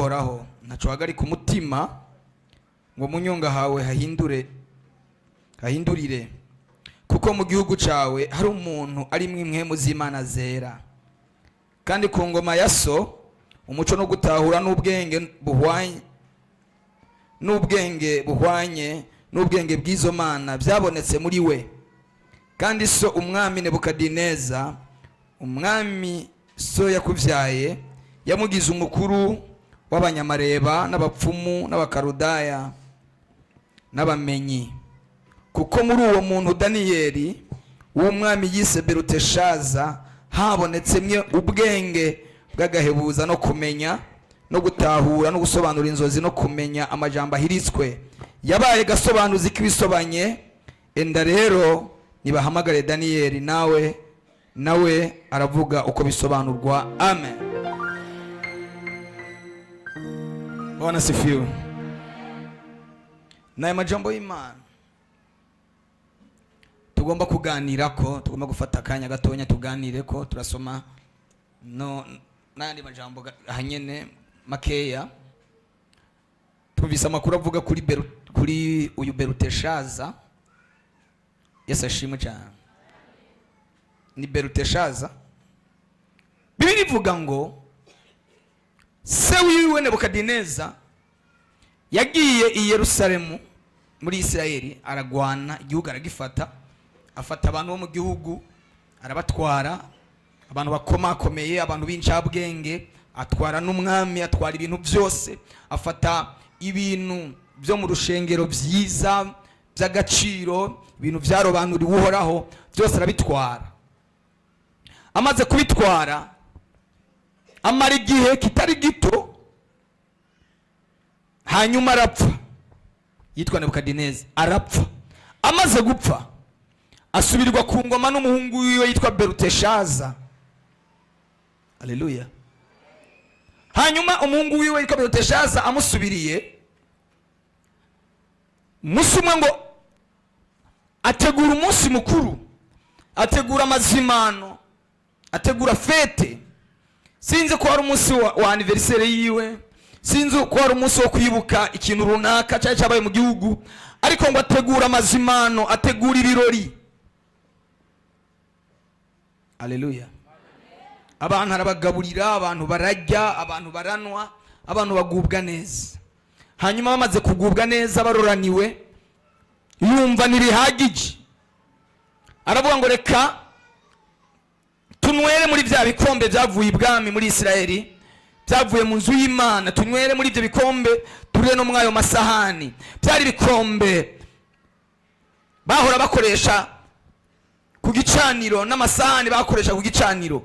Uhoraho, ntaco uhagarika umutima ngo mu nyonga hawe hahindure hahindurire, kuko mu gihugu cawe hari umuntu arimwo impwemu z'Imana zera. Kandi ku ngoma ya so umuco no gutahura n'ubwenge buhwanye n'ubwenge bw'izo mana byabonetse muri we. Kandi so umwami Nebukadineza, umwami so yakubyaye, yamugize umukuru w'abanyamareba n'abapfumu n'Abakarudaya n'abamenyi, kuko muri uwo muntu Daniyeli w'umwami yise Beruteshaza habonetsemwe ubwenge bw'agahebuza no kumenya no gutahura no gusobanura inzozi no kumenya amajambo ahiritswe. Yabaye gasobanuzi k'ibisobanye. Enda rero nibahamagare Daniyeli, nawe aravuga uko bisobanurwa. Amen. Bwana asifiwe. N'aya majambo y'Imana tugomba kuganira ko tugomba gufata akanya gatonya tuganire ko turasoma no n'ayandi majambo ahanyene makeya. Twumvise amakuru avuga kuri uyu Beruteshaza. Yesu ashimwe cyane. Ni Beruteshaza. Bibiliya ivuga ngo se wiwe Nebukadineza yagiye i Yerusalemu muri Isirayeli, aragwana igihugu aragifata, afata abantu bo mu gihugu arabatwara, abantu bakomakomeye, abantu b'incabwenge, atwara n'umwami, atwara ibintu byose, afata ibintu byo mu rushengero byiza by'agaciro, ibintu byarobanuriwe Uhoraho byose arabitwara. Amaze kubitwara, amara igihe kitari gito, hanyuma arapfa. Yitwa Nebukadineza, arapfa. Amaze gupfa, asubirwa ku ngoma n'umuhungu wiwe yitwa Beruteshaza. Aleluya. Hanyuma umuhungu wiwe yitwa Beruteshaza amusubiriye, umunsi umwe ngo ategura umunsi mukuru, ategura amazimano, ategura fête. Sinzi ko hari umunsi wa anniversaire yiwe, sinzi ko hari umunsi wo kwibuka ikintu runaka cyari cyabaye mu gihugu, ariko ngo ategura amazimano, ategura ibirori. Aleluya. Abantu arabagaburira, abantu bararya, abantu baranwa, abantu bagubwa neza. Hanyuma bamaze kugubwa neza, baroraniwe, yumva ntibihagije, aravuga ngo reka tunywere muri bya bikombe byavuye ibwami muri Isirayeli, byavuye mu nzu y'Imana, tunywere muri ibyo bikombe, turire no muri ayo masahani. Byari ibikombe bahora bakoresha ku gicaniro n'amasahani bakoresha ku gicaniro.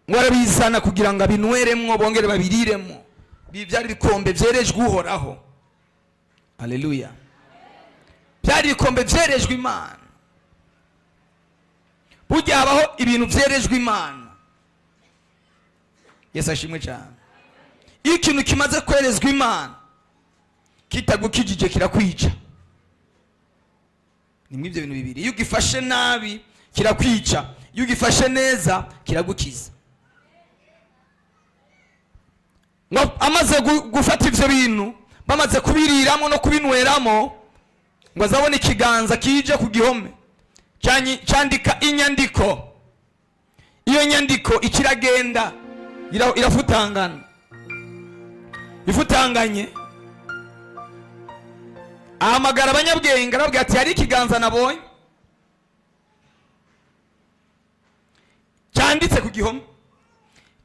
Ngo arabizana kugira ngo abinyweremwo, bongere babiriremo. Ibi byari ibikombe byerejwe Uhoraho. Aleluya. Byari ibikombe byerejwe Imana. Burya habaho ibintu byerejwe Imana. Yesu ashimwe cyane. Iyo ikintu kimaze kwerezwa Imana kitagukijije, kirakwica. Ni muri ibyo bintu bibiri: iyo ugifashe nabi kirakwica, iyo ugifashe neza kiragukiza. Ngo amaze gufata ibyo bintu, bamaze kubiriramo no kubinyweramo, ngo azabone ikiganza kije ku gihome cyandika inyandiko. Iyo nyandiko ikiragenda irafutangana. Ifutanganye, ahamagara abanyabwenge, arababwira ati hari ikiganza nabonye cyanditse ku gihome,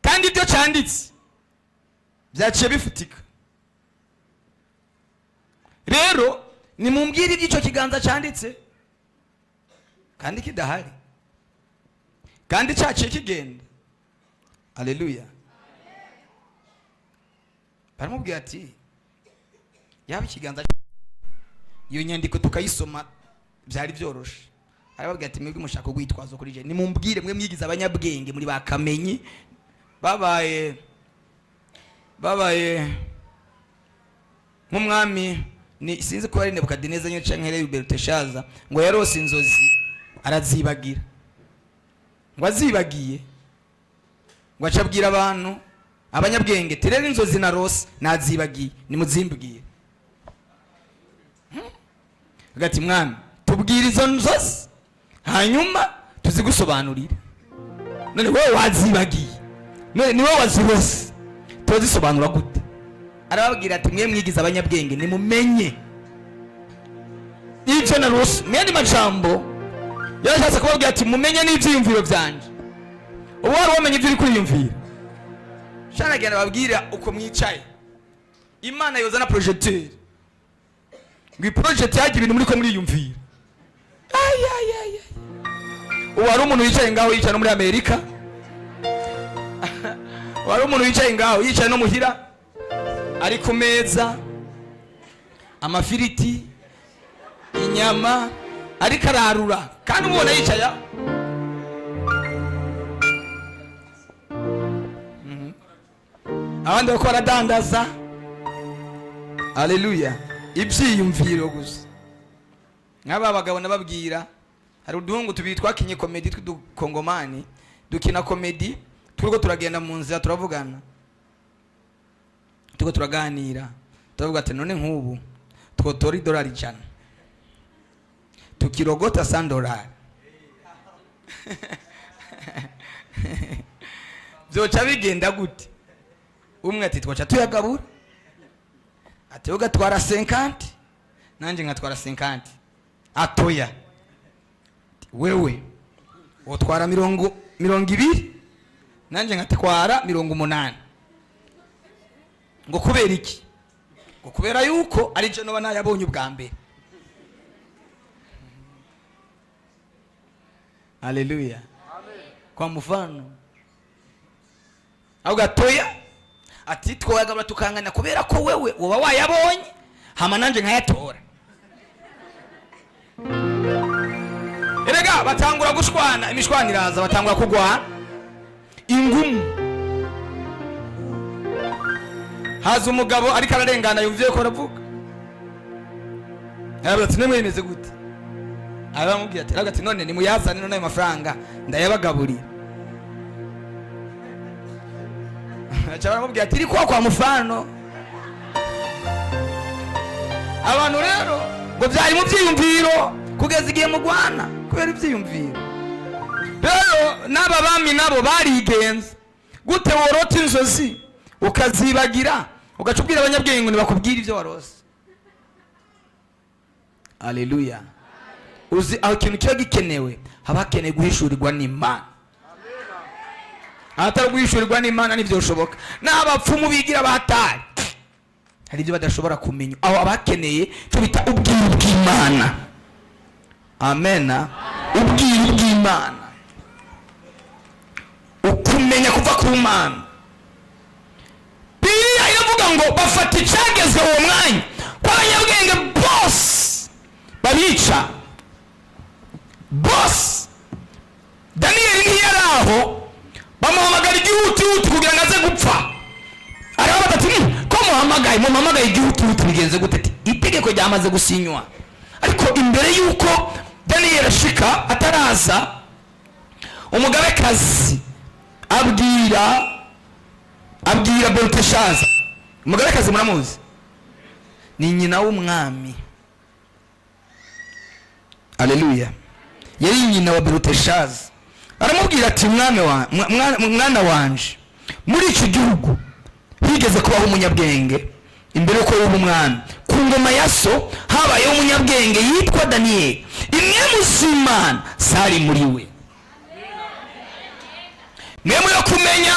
kandi ibyo cyanditse byaciye bifutika. Rero nimumbwire iby'icyo kiganza cyanditse kandi kidahari, kandi cyaciye kigenda. Aleluya. Baramubwira ati yaba ikiganza, iyo nyandiko tukayisoma, byari byoroshe. Arababwira ati mwebwe mushaka urwitwazo kuri je, nimumbwire mwe mwigize abanyabwenge, muri ba kamenyi, babaye nk'umwami ni sinzi ko ari Nebukadineza nyine canke ari Beluteshaza, ngo yarose inzozi arazibagira. Ngo azibagiye, ngo aca abwira abantu, Abanyabwenge tirere inzozi narose nazibagiye, nimuzimbwire. Ati: "Mwami, tubwire izo nzozi, hanyuma tuzigusobanurire. None wowe wazibagiye, none ni wowe wazirose, turazisobanura gute?" Arababwira ati: "Mwe mwigize abanyabwenge, nimumenye ibyo narose." Mu yandi majambo, yarashatse kubabwira ati: "Mumenye n'ibyiyumviro byanje." Ubu wari wamenye ibyo uri kwiyumvira? Shanagenda babwira uko mwicaye, Imana yoza na projecteur ngo iproject yagira ibintu muri ko muriyumvira. Ay, ay, ay, ay. Ubu hari umuntu wicaye ngaho, yicaye no muri Amerika. Ubu hari umuntu wicaye ngaho, yicaye no muhira, ari ku meza, amafiriti, inyama, ariko ararura, kandi umubona yicaye aho. Abandi bariko baradandaza. Aleluya! Ibyiyumviro gusa. Nk'aba bagabo nababwira, hari uduhungu tubiri twakinye comédie tw'udukongomani, dukina comédie. Turiko turagenda mu nzira, turavugana, turiko turaganira, turavuga ati: "None nk'ubu twotora idolari 100, tukirogota 100 dolari, byoca bigenda gute?" Umwe ati: "Twoca tuyagabura." Ati: "Ugatwara 50, nanjye nkatwara 50." Atoya, wewe utwara 20, nanjye nkatwara 80. Ngo kubera iki? Ngo kubera yuko ari je noba nayabonye ubwa mbere. Haleluya! Kwa mfano au gatoya, ati: "Twayagabura tukangana kubera ko wewe uba wayabonye, hama nanjye nkayatora." Erega batangura gushwana, imishwana iraza, batangura kugwana ingumu. Haza umugabo ariko ararengana, yumviye ko aravuga, aravuga ati: "Nemwe bimeze gute?" Aramubwira ati, aravuga ati: "None nimuyazane, none ayo mafaranga ndayabagaburira." Aca baramubwira ati: "Iri kwa mufano." Abantu rero ngo byari mu byiyumviro, kugeza igihe mugwana kubera ibyiyumviro. Rero n'aba bami nabo barigenza gute? Worota inzozi ukazibagira, ugaca ubwira abanyabwenge ngo ntibakubwire ibyo warose? Aleluya! Uzi aho ikintu kiba gikenewe? Haba hakeneye guhishurirwa n'Imana. Ahatari guhishurirwa n'Imana ntibyoshoboka. N'abapfumu bigira batari, hari ibyo badashobora kumenya. Aho abakeneye icyo bita ubwiru bw'Imana. Amena! Ubwiru bw'Imana, ukumenya kuva ku Mana. Bibiliya iravuga ngo bafata icyagezwe uwo mwanya ko abanyabwenge bose babica bose. Daniyeli ntiyari aho, bamuhamagara igihutihuti kugira ngo aze gupfa. Arababaza ati: "Ko muhamagaye, muhamagaye igihutihuti, bigenze gute?" Ati: "Itegeko ryamaze gusinywa." Ariko imbere y'uko Daniyeli ashika, ataraza, umugabekazi abwira Beluteshaza. Umugabekazi muramuzi, ni nyina w'umwami. Aleluya! Yari nyina wa Beluteshaza. Aramubwira ati: "Mwami wa mwana wanje, muri iki gihugu higeze kubaho umunyabwenge imbere yuko uba umwami. Ku ngoma ya so habayeho umunyabwenge yitwa Daniyeli, imwe z'Imana zari muri we." Mwemu yo kumenya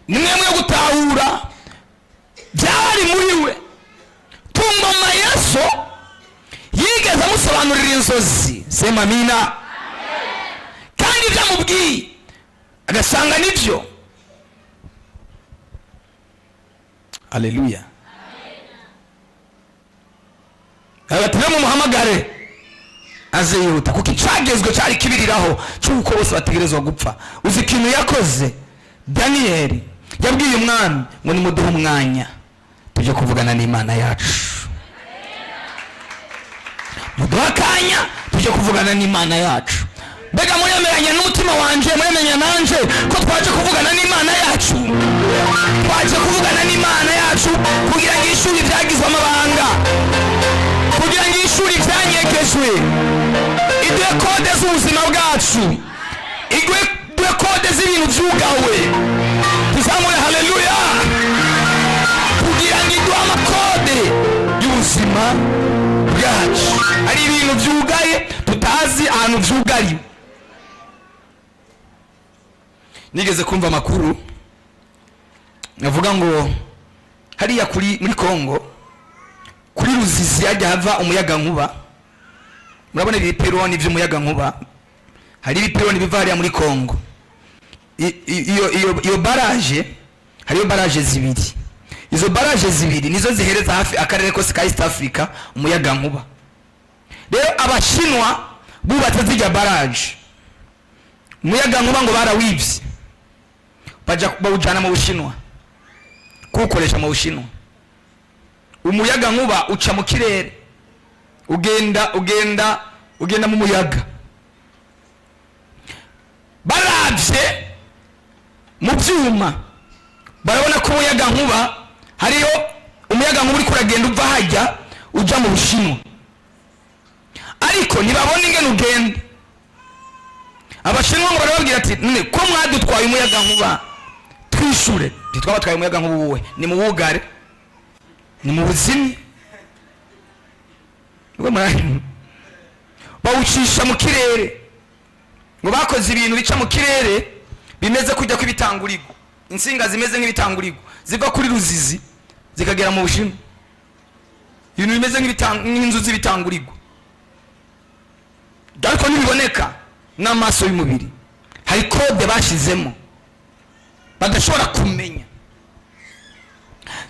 ni mwemu yo gutahura byari muri we. Ku ngoma ya so yigeze amusobanurira inzozi. Sema amina. Kandi ibyo amubwiye agasanga nibyo. Aleluya! Ati: "Mumuhamagare aze yihuta," kuko icyagezwe cyari kibiriraho cy'uko bose bategerezwa gupfa. Uzi ikintu yakoze Daniyeli? Yabwiye umwami ngo: "Nimuduhe umwanya tujye kuvugana n'Imana yacu. Muduhe akanya tujye kuvugana n'Imana yacu." Mbega muremeranya n'umutima wanje, muremeranya nanje ko twaje kuvugana n'Imana yacu? Twaje kuvugana n'Imana yacu kugira ngo ishure ibyagizwe amabanga, kugira ngo ishure ibyanyegejwe, iduhe code z'ubuzima bwacu, iduhe code z'ibintu byugawe. Tuzamure haleluya. Kugira ngo iduhe amakode y'ubuzima bwacu. Hari ibintu byugaye tutazi ahantu byugariwe. Nigeze kumva amakuru avuga ngo hariya kuri muri Kongo, kuri Ruzizi, hajya hava umuyaga nkuba. Murabona ibipironi by'umuyaga nkuba, hari ibipironi biva hariya muri Kongo. Iyo barrage, hariyo barrage zibiri. Izo barrage zibiri nizo zihereza hafi akarere kose ka East Africa umuyaga nkuba. Rero Abashinwa bubatse zirya barrage, umuyaga nkuba ngo barawibye, baja bawujana mu Bushinwa kuwukoresha mu Bushinwa. Umuyaga nkuba uca mu kirere, ugenda, ugenda, ugenda mu muyaga. Baravye mu byuma, barabona ko umuyaga nkuba, hariyo umuyaga nkuba uriko uragenda uva hajya uja mu Bushinwa, ariko ntibabona ingene ugenda. Abashinwa ngo barababwira ati: "None ko mwadutwaye umuyaga nkuba, twishure." "Ntitwabatwaye umuyaga nkuba, uwuhe? Ni mu wugare, ni mu buzimye." Ubwo bawucisha mu kirere. Ngo bakoze ibintu bica mu kirere bimeze kujya kw'ibitangurigo, insinga zimeze nk'ibitangurigo ziva kuri Ruzizi zikagera mu Bushinwa, ibintu bimeze nk'inzu z'ibitangurigo, ariko ntibiboneka n'amaso y'umubiri. Hari code bashyizemo badashobora kumenya.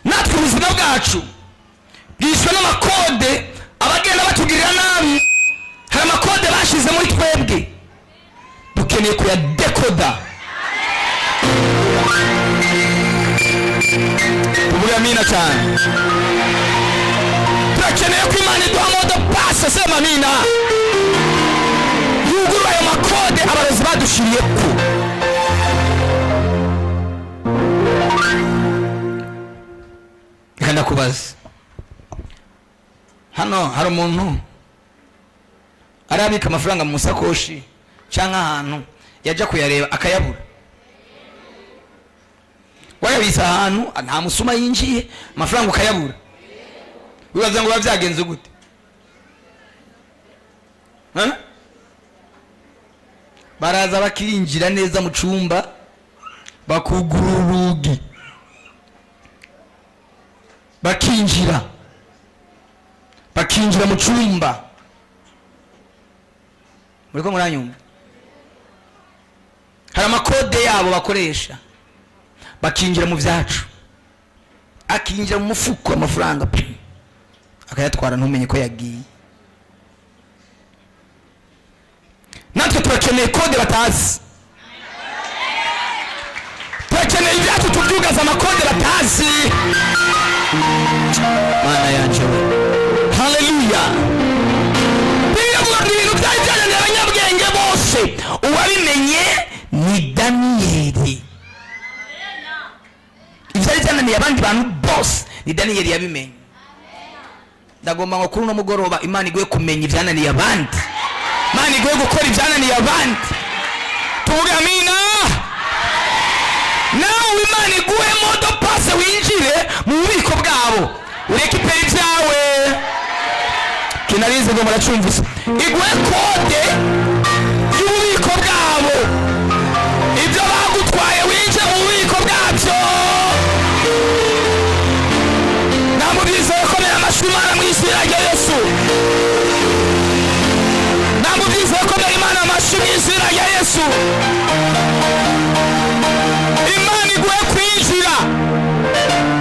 Natwe ubuzima bwacu bwishwe n'amakode. Abagenda batugirira nabi, hari amakode bashyize muri twebwe, dukeneye kuyadekoda. Tuvuge amina cyane. Turakeneye ko Imana iduha mot de passe, sema amina, yugurura ayo makode abarozi badushiriye ko. Reka ndakubaza, hano hari umuntu arabika amafaranga mu sakoshi cyangwa ahantu yajya kuyareba akayabura? Wayabitse ahantu nta musuma yinjiye, amafaranga ukayabura, wibaza ngo biba byagenze gute? Huh? Baraza bakinjira neza mu cyumba, bakugura urugi, bakinjira mu cyumba. Muriko muranyumva? Hari amakode yabo bakoresha, bakinjira mu byacu, akinjira mu mufuko, amafaranga pe, akayatwara, ntumenye ko yagiye. Natwe turakeneye code batazi, turakeneye ibyacu tubyugaza amakode batazi. Mana yanje we, haleluya! Biravuga ngo ibintu byari byananiye abanyabwenge bose, uwabimenye ni Daniyeli. Ibyari byananiye abandi bantu bose, ni Daniyeli yabimenye. Ndagomba ngo kuri uno mugoroba Imana iguhe kumenya ibyananiye abandi, Imana iguhe gukora ibyananiye abandi. Tuvuge amina. Nawe Imana iguhe mot de passe, winjire mu bubiko bwabo, ureke ipera ibyawe kinarize ngo muracumvise. Iguhe code y'ububiko bwabo, ibyo bagutwaye winjire mu bubiko bwabyo. Namubyizeho, komera amashyi Imana mu izina rya Yesu. Namubyizeho, komera Imana amashyi mu izina rya Yesu. Imana iguhe kwinjira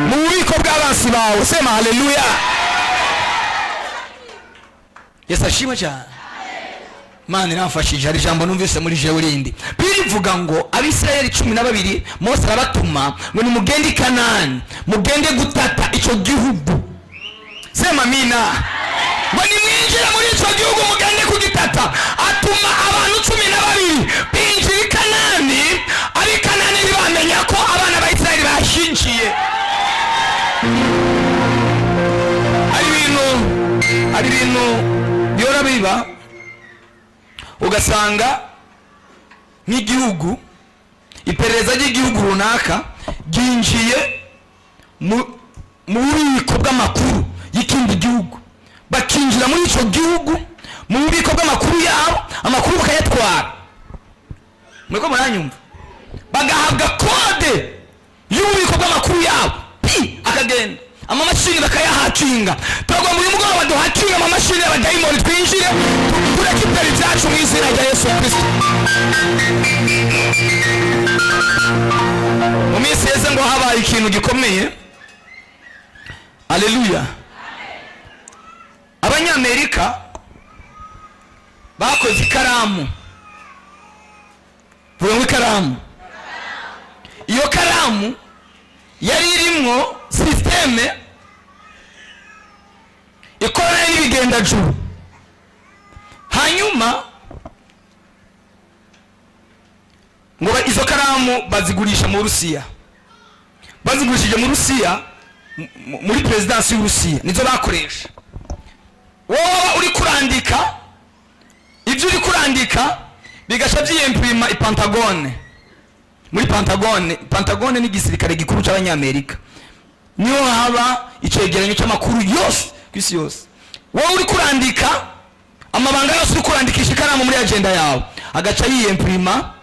mu bubiko bw'abansi bawe. Sema haleluya! Yesu ashimwe cyane. Imana iramfashije. Hari ijambo numvise muri jewe rindi birivuga ngo Abisirayeli 12, Mose arabatuma ngo nimugende i Kanani, mugende gutata icyo gihugu. Sema amina. Ngo nimwinjire muri icyo gihugu, mugende kugitata. Ati Bituma abantu 12 binjira i Kanani, ab'i Kanani ntibamenya ko abana ba Isirayeli bashinjiye. Hari ibintu bihora biba, ugasanga nk'igihugu, iperereza ry'igihugu runaka ryinjiye mu bubiko bw'amakuru y'ikindi gihugu, bakinjira muri icyo gihugu mu bubiko bw'amakuru yabo, amakuru bakayatwara. Muriko muranyumva? Bagahabwa code y'ububiko bw'amakuru yabo, pi akagenda, amamashini bakayahakinga. Turagomba uyu mugoroba duhakinga amamashini y'abadayimoni, twinjire tureke imbere ibyacu mu izina rya Yesu Kristo. Mu minsi yeze ngo habaye ikintu gikomeye. Aleluya! Abanyamerika bakoze ikaramu. Vuga ngo ikaramu. Iyo karamu yari irimwo système ikorana n'ibigendajuru. Hanyuma ngo izo karamu bazigurisha mu Burusiya. Bazigurishije mu Rusiya, muri perezidansi y'Uburusiya, nizo bakoresha. Wowe uri kurandika, ibyo uri kurandika bigasha byiyempirima i Pentagone, muri Pentagone. Pentagone ni igisirikare gikuru cy'Abanyamerika, niho haba icegeranyo cy'amakuru yose ku isi yose. Wowe uri kurandika, amabanga yose uri kurandikisha ikaramu muri agenda yawe agaca yiyempirima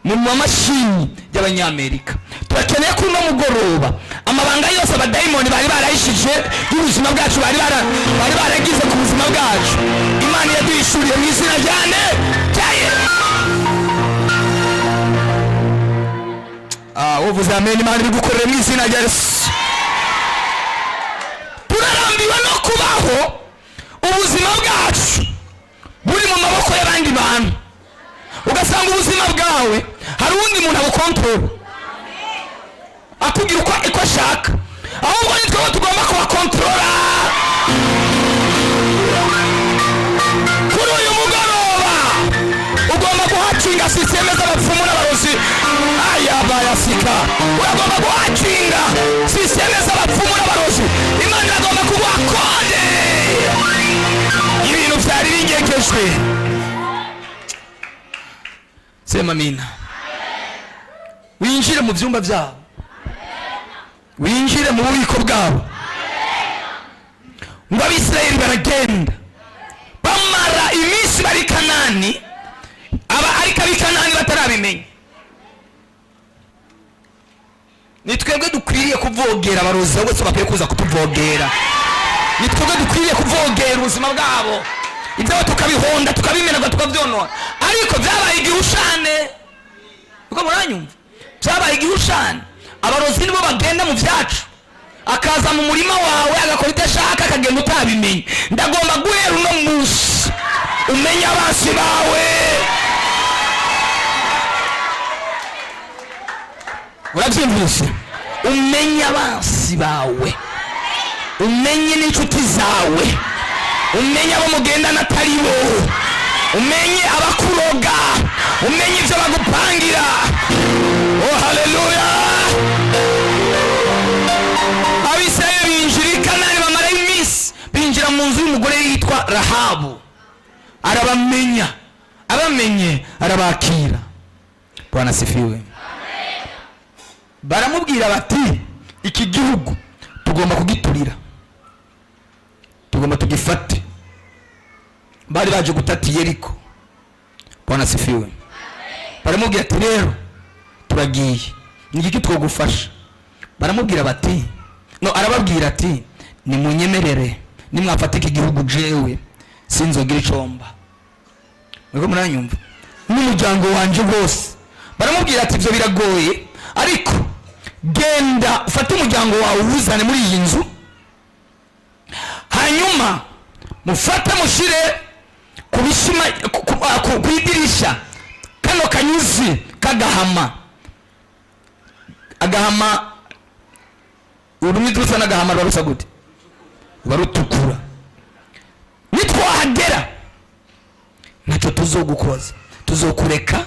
mu mamashini y'Abanyamerika. Turakeneye ko uno mugoroba amabanga yose abadayimoni bari barayishije y'ubuzima bwacu, bari baragize ku buzima bwacu, Imana yaduhishuriye mu izina ryane rya Yesu. Ah, uvuze amen, Imana ibigukorere mu izina rya Yesu. Turarambiwe no kubaho ubuzima bwacu buri mu maboko y'abandi bantu, ugasanga ubuzima bwawe hari uwundi muntu abukontorora, akubwira uko ashaka. Ahubwo ni twebwe tugomba kubakontorora. Kuri uyu mugoroba ugomba guhakinga système z'abapfumu n'abarozi. Aya bayasika, uragomba guhakinga système z'abapfumu n'abarozi. Imana iragomba kuguha code ibintu byari bingekejwe. Sema amina. Winjire mu byumba byabo, winjire mu bubiko bwabo. Ngo Abisirayeli baragenda, bamara iminsi bari Kanani, aba ariko ab'i Kanani batarabimenya. Ni twebwe dukwiriye kuvogera abarozi, ahubwo si bakwiye kuza kutuvogera. Ni twebwe dukwiriye kuvogera ubuzima bwabo, ibyabo tukabihonda, tukabimenagura, tukabyonona. Ariko byabaye igihushane. Uko muranyumva? Byabaye igihushane. Abarozi nibo bagenda mu byacu, akaza mu murima wawe agakora ibyo ashaka, akagenda utabimenye. Ndagomba guhera uno munsi umenye abansi bawe. Urabyumvise? Umenye abansi bawe, umenye n'inshuti zawe, umenye abo mugendana atari bo, umenye abakuroga, umenye ibyo bagupangira. Oh haleluya! Abisirayeli binjira i Kanani, bamara iminsi, binjira mu nzu y'umugore yitwa Rahabu, arabamenya. Abamenye arabakira. Bwana asifiwe. Baramubwira bati iki gihugu tugomba kugiturira, tugomba tugifate. Bari baje gutata Yeriko. Bwana asifiwe. Baramubwira ati rero turagiye, ni igiki twogufasha? Baramubwira bati no, arababwira ati nimunyemerere, nimwafata iki gihugu jewe sinzogira icomba. Mwebwe muranyumva? N'umuryango wanje wose. Baramubwira ati ibyo biragoye, ariko genda ufate umuryango wawe uwuzane muri iyi nzu, hanyuma mufate mushire ku bishima, ku idirisha kano kanyuzi k'agahama. Agahama, urumwe rusa n'agahama ruba rusa gute? Ruba rutukura. Nitwahagera ntacyo tuzogukoza, tuzokureka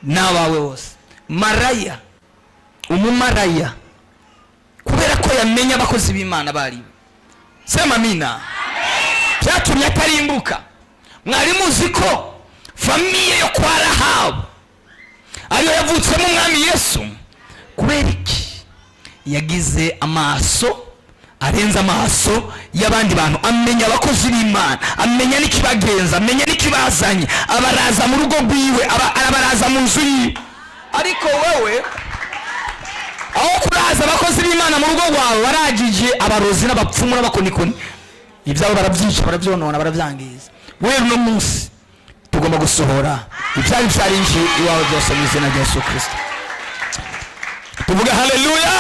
n'abawe bose. Maraya, umumaraya, kubera ko yamenye abakozi b'Imana baribo, sema amina, byatumye atarimbuka. Mwari muzi ko famille yo kwa Rahabu ariyo yavutsemo Umwami Yesu? Kubera iki? Yagize amaso arenze amaso y'abandi bantu, amenya abakozi b'Imana, amenya n'ikibagenza, amenya n'ikibazanye, abaraza mu rugo rwiwe, abaraza mu nzu yiwe. Ariko wowe aho kuraza abakozi b'Imana mu rugo rwawe, waragije abarozi n'abapfumu n'abakonikoni, ibyabo barabyica, barabyonona, barabyangiza. Wewe uno munsi tugomba gusohora ibyari byarinjiye iwawe byose mu izina rya Yesu Kirisito. Tuvuge haleluya,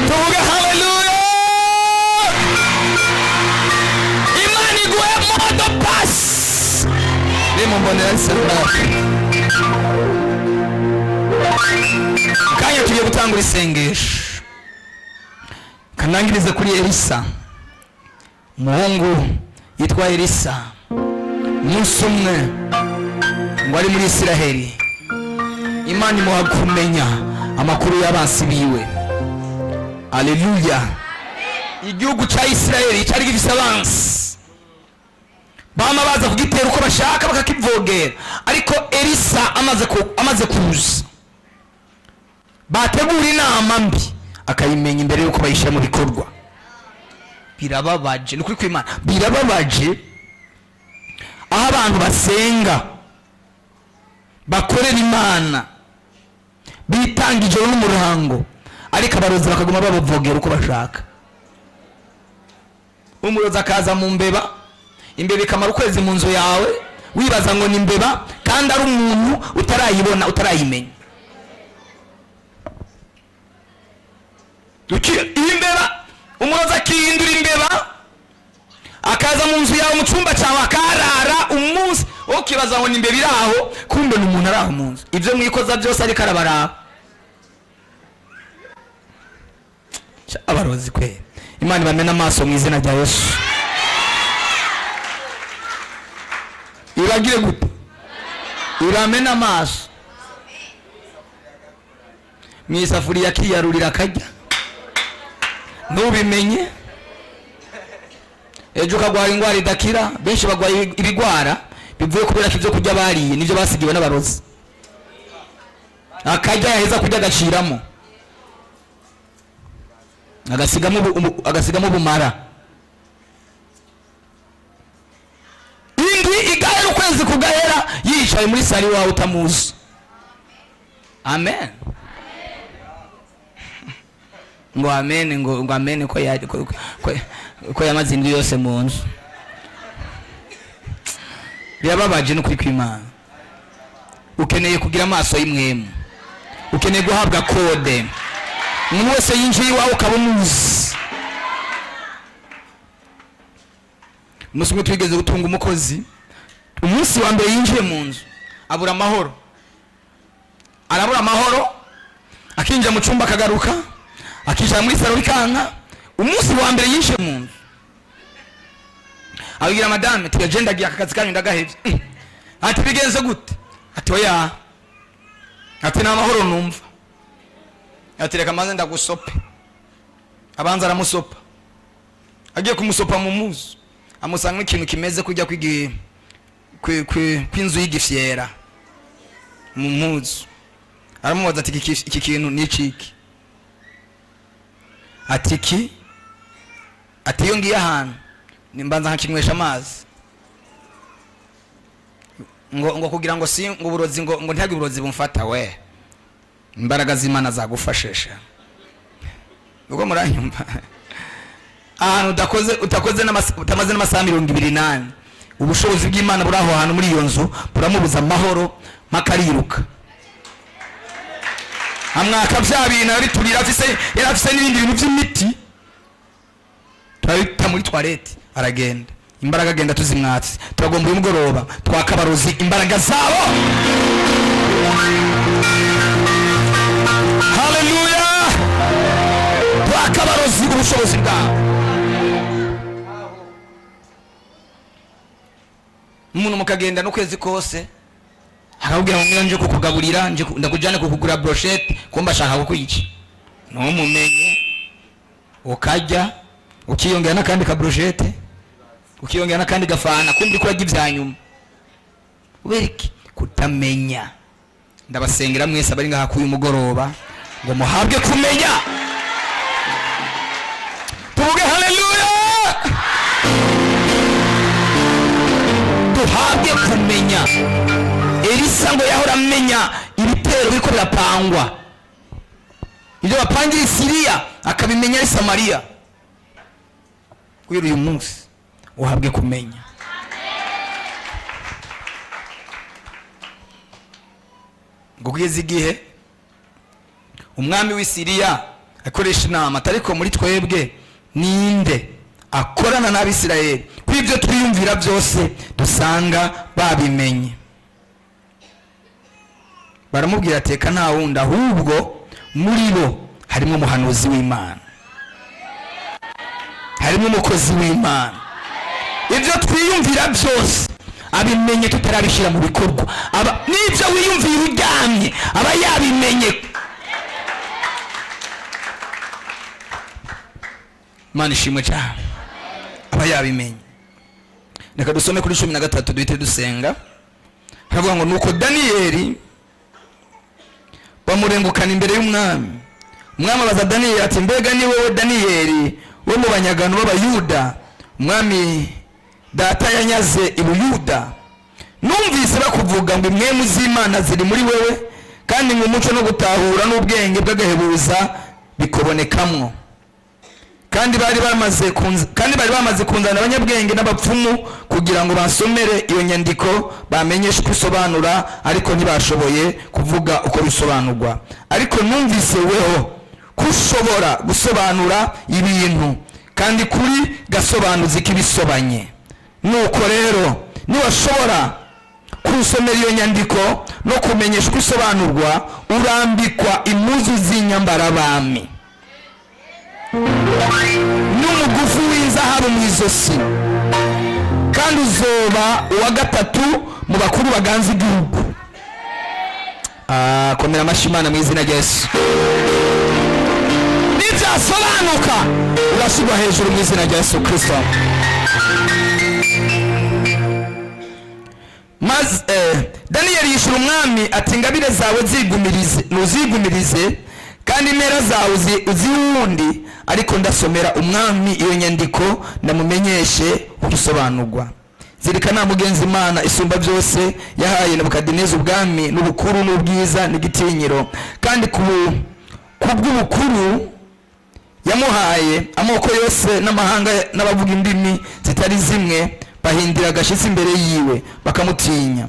tuvuge haleluya. Imana iguhe mot de passe. Nimumbonera serivisi, kanya tugiye gutangura isengesho. Kanangirize kuri Elisa, umuhungu yitwa Elisa. Umunsi umwe ngo ari muri Isiraheli, Imana imuha kumenya amakuru y'abansi biwe. Aleluya! Igihugu cya Isiraheli cyari gifise abansi bama baza kugitera uko bashaka, bakakivogera. Ariko Elisa amaze kuza, bategura inama mbi akayimenya imbere yuko bayishyira mu bikorwa. Birababaje, ni ukuri kw'Imana, birababaje aho abantu basenga, bakorera Imana, bitanga ijoro n'umurango, ariko abarozi bakaguma babavogera uko bashaka. Umurozi akaza mu mbeba, imbeba ikamara ukwezi mu nzu yawe, wibaza ngo ni imbeba kandi ari umuntu utarayibona, utarayimenya. Imbeba, umurozi akihindura imbeba, akaza mu nzu yawe, mu cyumba cyawe, akarara umunsi, ukibaza ngo ni imbeba iri aho, kumbe ni umuntu ari aho mu nzu. Ibyo mwikoza byose ariko arabaraba. Abarozi kwe, Imana ibamena amaso mu izina rya Yesu. Ibagire gute? Ibamena amaso. Mu isafuriya akiyarurira akajya, ntubimenye, ejo ukagwara indwara idakira. Benshi bagwara ibigwara bivuye kubera ko ibyo kurya bariye nibyo basigiwe n'abarozi. Akajya, yaheza kurya agaciramo, agasigamo ubumara. Indwi igahera, ukwezi kugahera, yicaye muri sari wawe utamuzi. Amen. Ngo amen, ngo amen ko yamaze indwi yose mu nzu. Birababaje n'ukuri kw'Imana. Ukeneye kugira amaso y'imwemu, ukeneye guhabwa kode. Umuntu wese yinjiye iwawe ukaba umuzi. Umunsi umwe twigeze gutunga umukozi, umunsi wa mbere yinjiye mu nzu abura amahoro, arabura amahoro, akinjira mu cyumba akagaruka, akicara muri salo bikanka. Umunsi wa mbere yinjiye mu nzu abwira madame ati agenda agiye, aka kazi kanyu ndagahevye. Ati bigenze gute? Ati oya, ati nta mahoro numva. Ati reka maze ndagusope. Abanza aramusopa, agiye kumusopa mu muzu amusanga ikintu kimeze kujya kw'inzu y'igifyera mu muzu. Aramubaza ati iki kintu ni iki? Ati iki? Ati iyo ngiye ahantu nimbanza nkakinywesha amazi, ngo kugira ngo si ngo uburozi, ngo ntihagire uburozi bumfata. We, imbaraga z'Imana zagufashesha. Ubwo muranyumva, ahantu utakoze utamaze n'amasaha 24, ubushobozi bw'Imana buri aho hantu muri iyo nzu buramubuza amahoro, mpaka ariruka amwaka bya bintu arabiturira. Yari afise n'ibindi bintu by'imiti, turabita muri toilette, aragenda. Imbaraga agenda tuzimwatse. Turagomba uyu mugoroba twakabarozi imbaraga zabo. Haleluya! Twakabarozi ubushobozi bwabo. Umuntu mukagenda n'ukwezi kose, akakubwira ngo ngira nje kukugaburira, nje ndakujyane kukugura brochette, kumba ashaka kukwica. Ntumumenye, ukajya ukiyongera n'akandi ka brochette, ukiyongera n'akandi gafana, kumva uriko urarya ibya nyuma. Kubera iki? Kutamenya. Ndabasengera mwese abari ngaha k'uyu mugoroba ngo muhabwe kumenya. Tuvuge haleluya! Duhabwe kumenya. Elisa ngo yahora amenya ibitero biriko birapangwa, ibyo bapangira i Siriya akabimenya ari Samariya. Guhera uyu munsi uhabwe kumenya. Ngo kugeza igihe umwami w'i Siriya akoresha inama, ariko muri twebwe ninde akorana n'Abisirayeli, ko ibyo twiyumvira byose dusanga babimenye? Baramubwira ati reka nta wundi, ahubwo muri bo harimo umuhanuzi w'Imana, harimo umukozi w'Imana. Ibyo twiyumvira byose abimenye tutarabishyira mu bikorwa. N'ibyo wiyumvira uryamye aba yabimenye. Imana ishimwe cyane, aba yabimenye. Reka dusome kuri 13 duhite dusenga. Haravuga ngo nuko Daniyeli bamurengukana imbere y'umwami. Umwami abaza Daniyeli ati mbega ni wowe Daniyeli wo mu banyagano b'Abayuda, umwami data yanyaze i Buyuda? Numvise bakuvuga ngo impwemu z'Imana ziri muri wewe, kandi ngo umuco no gutahura n'ubwenge bw'agahebuza bikubonekamwo. Kandi bari bamaze kunzana abanyabwenge n'abapfumu kugira ngo basomere iyo nyandiko bamenyeshe uko isobanura, ariko ntibashoboye kuvuga uko bisobanurwa. Ariko numvise weho ko ushobora gusobanura ibintu, kandi kuri gasobanuzi k'ibisobanye. Nuko rero niwashobora kusomera iyo nyandiko no kumenyesha uko isobanurwa, urambikwa impuzu z'inyambarabami n'umugufi w'inzahabu mu izosi, kandi uzoba uwa gatatu mu bakuru baganza igihugu. Komera amashyi Imana mu izina rya Yesu. Nibyasobanuka urashyirwa hejuru mu izina rya Yesu Kristo. Maze Daniyeli yishura umwami ati ingabire zawe zigumirize, nuzigumirize, kandi impera zawe uziwundi, ariko ndasomera umwami iyo nyandiko ndamumenyeshe uko isobanurwa. Zirikana mugenzi, Imana isumba byose yahaye Nebukadineza ubwami n'ubukuru n'ubwiza n'igitinyiro, kandi kubw'ubukuru yamuhaye amoko yose n'amahanga n'abavuga indimi zitari zimwe bahindira agashyitsi imbere yiwe bakamutinya.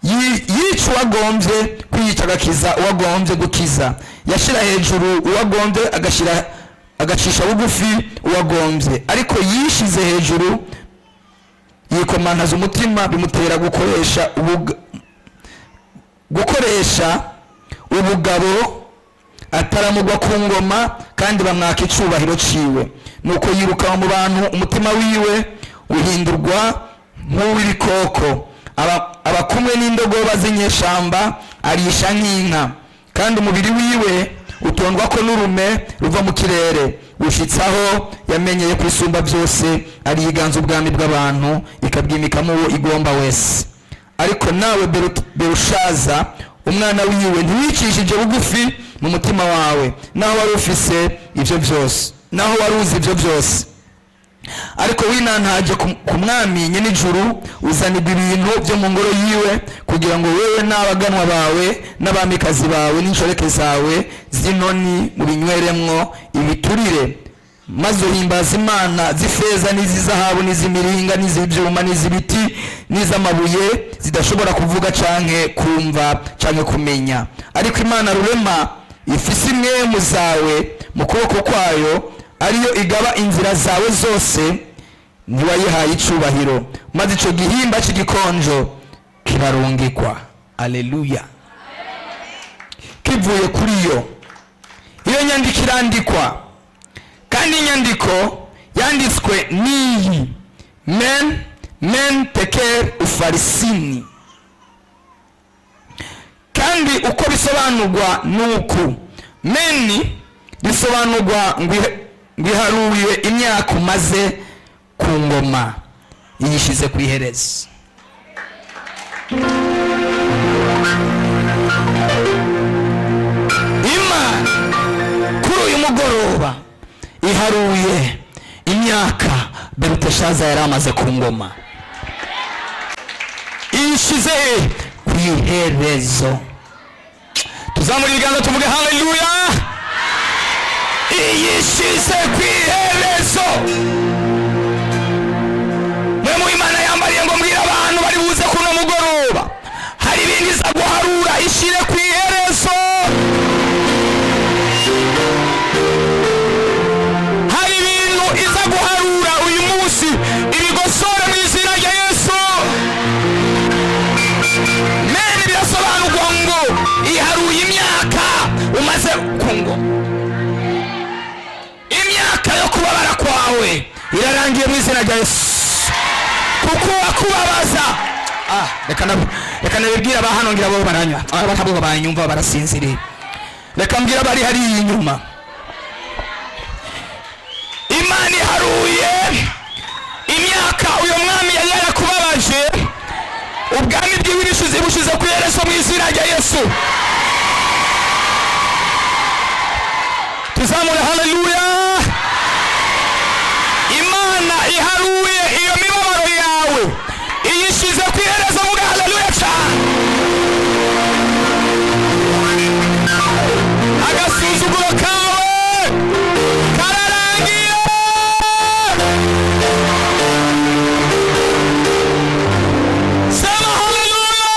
Yica uwagombye kwiyica, agakiza uwagombye gukiza, yashyira hejuru uwagombye, agacisha bugufi uwagombye. Ariko yishize hejuru yikomantaza umutima, bimutera gukoresha ubugabo, ataramugwa ku ngoma, kandi bamwaka icubahiro ciwe. Nuko yiruka mu bantu, umutima wiwe uhindurwa nk'uw'ibikoko, aba kumwe n'indogoba z'inyeshamba, arisha nk'inka, kandi umubiri wiwe utondwa ko n'urume ruva mu kirere. Gushitsaho yamenyeye kwisumba byose, ariganza ubwami bw'abantu, ikabwimikamo uwo igomba wese. Ariko nawe Berushaza umwana wiwe ntiwicishije bugufi mu mutima wawe, naho wari ufise ivyo byose, naho wari uzi ivyo byose. Ariko winantaje ku mwami nyenijuru, uzanirwa ibintu byo mu ngoro yiwe, kugira ngo wewe n'abaganwa bawe n'abamikazi bawe n'inshoreke zawe z'inoni mubinyweremwo ibiturire, maze uhimbaza imana z'ifeza n'iz'izahabu n'iz'imiringa n'iz'ibyuma n'iz'ibiti n'iz'amabuye, zidashobora kuvuga canke kumva canke kumenya. Ariko Imana rurema ifise imwemu zawe mu kuboko kwayo, ariyo igaba inzira zawe zose, ntiwayihaye icubahiro, maze ico gihimba c'igikonjo kirarungikwa. Aleluya. Kivuye kuri yo. Iyo nyandiko irandikwa, kandi inyandiko yanditswe n'iyi men Men tekel ufarisini. Kandi uko bisobanurwa nuku: meni bisobanurwa ngo iharuye imyaka umaze ku ngoma, iyishyize ku iherezo. Imana kuri uyu mugoroba iharuye imyaka Beluteshaza yari amaze ku ngoma, iyishyize ku iherezo. Tuzamura ibiganza tuvuge haleluya. Iyishyize ku iherezo. Mwe mu Imana yambariye ngo mbwire abantu bari buze kuno mugoroba, hari ibindi iza guharura ishyire ku iherezo. Hari ibintu iza guharura uyu munsi ibigosore mu izina rya Yesu. Mene birasobanurwa ngo iharuye imyaka umaze ku ngoma, imyaka yo kubabara kwawe irarangiye mu izina rya Yesu. Kuko uwakubabaza, reka nabibwira aba hano, ngira bo baranywa, batabwo banyumva barasinziriye. Reka mbwira abari hariya inyuma, Imana iharuye imyaka uyu mwami yari yarakubabaje, ubwami bwiwe bushize ku iherezo mu izina rya Yesu. Tuzamure haleluya. Imana iharuye iyo mibabaro yawe iyishize ku iherezo, muga haleluya cyane. Agasuzuguro kawe kararangiye. Sema haleluya.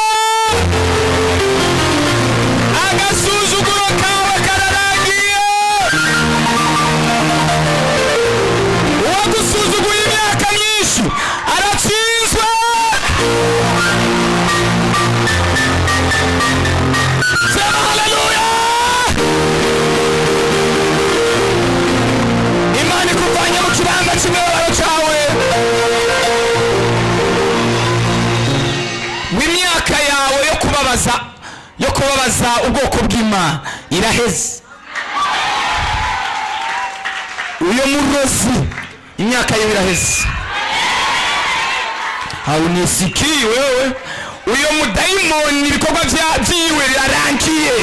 Agasuzuguro kawe kararangiye. Uwagusuzuguye imyaka myinshi aratsinzwe. Sema haleluya. Imana ikuvanye mu kibanza cy'imibabaro cyawe, w'imyaka yawe yo kubabaza ubwoko bw'Imana iraheze. Uyo murozi imyaka ye iraheze. Haunisikii wewe? Uyo mudayimoni ibikorwa byiwe birarangiye.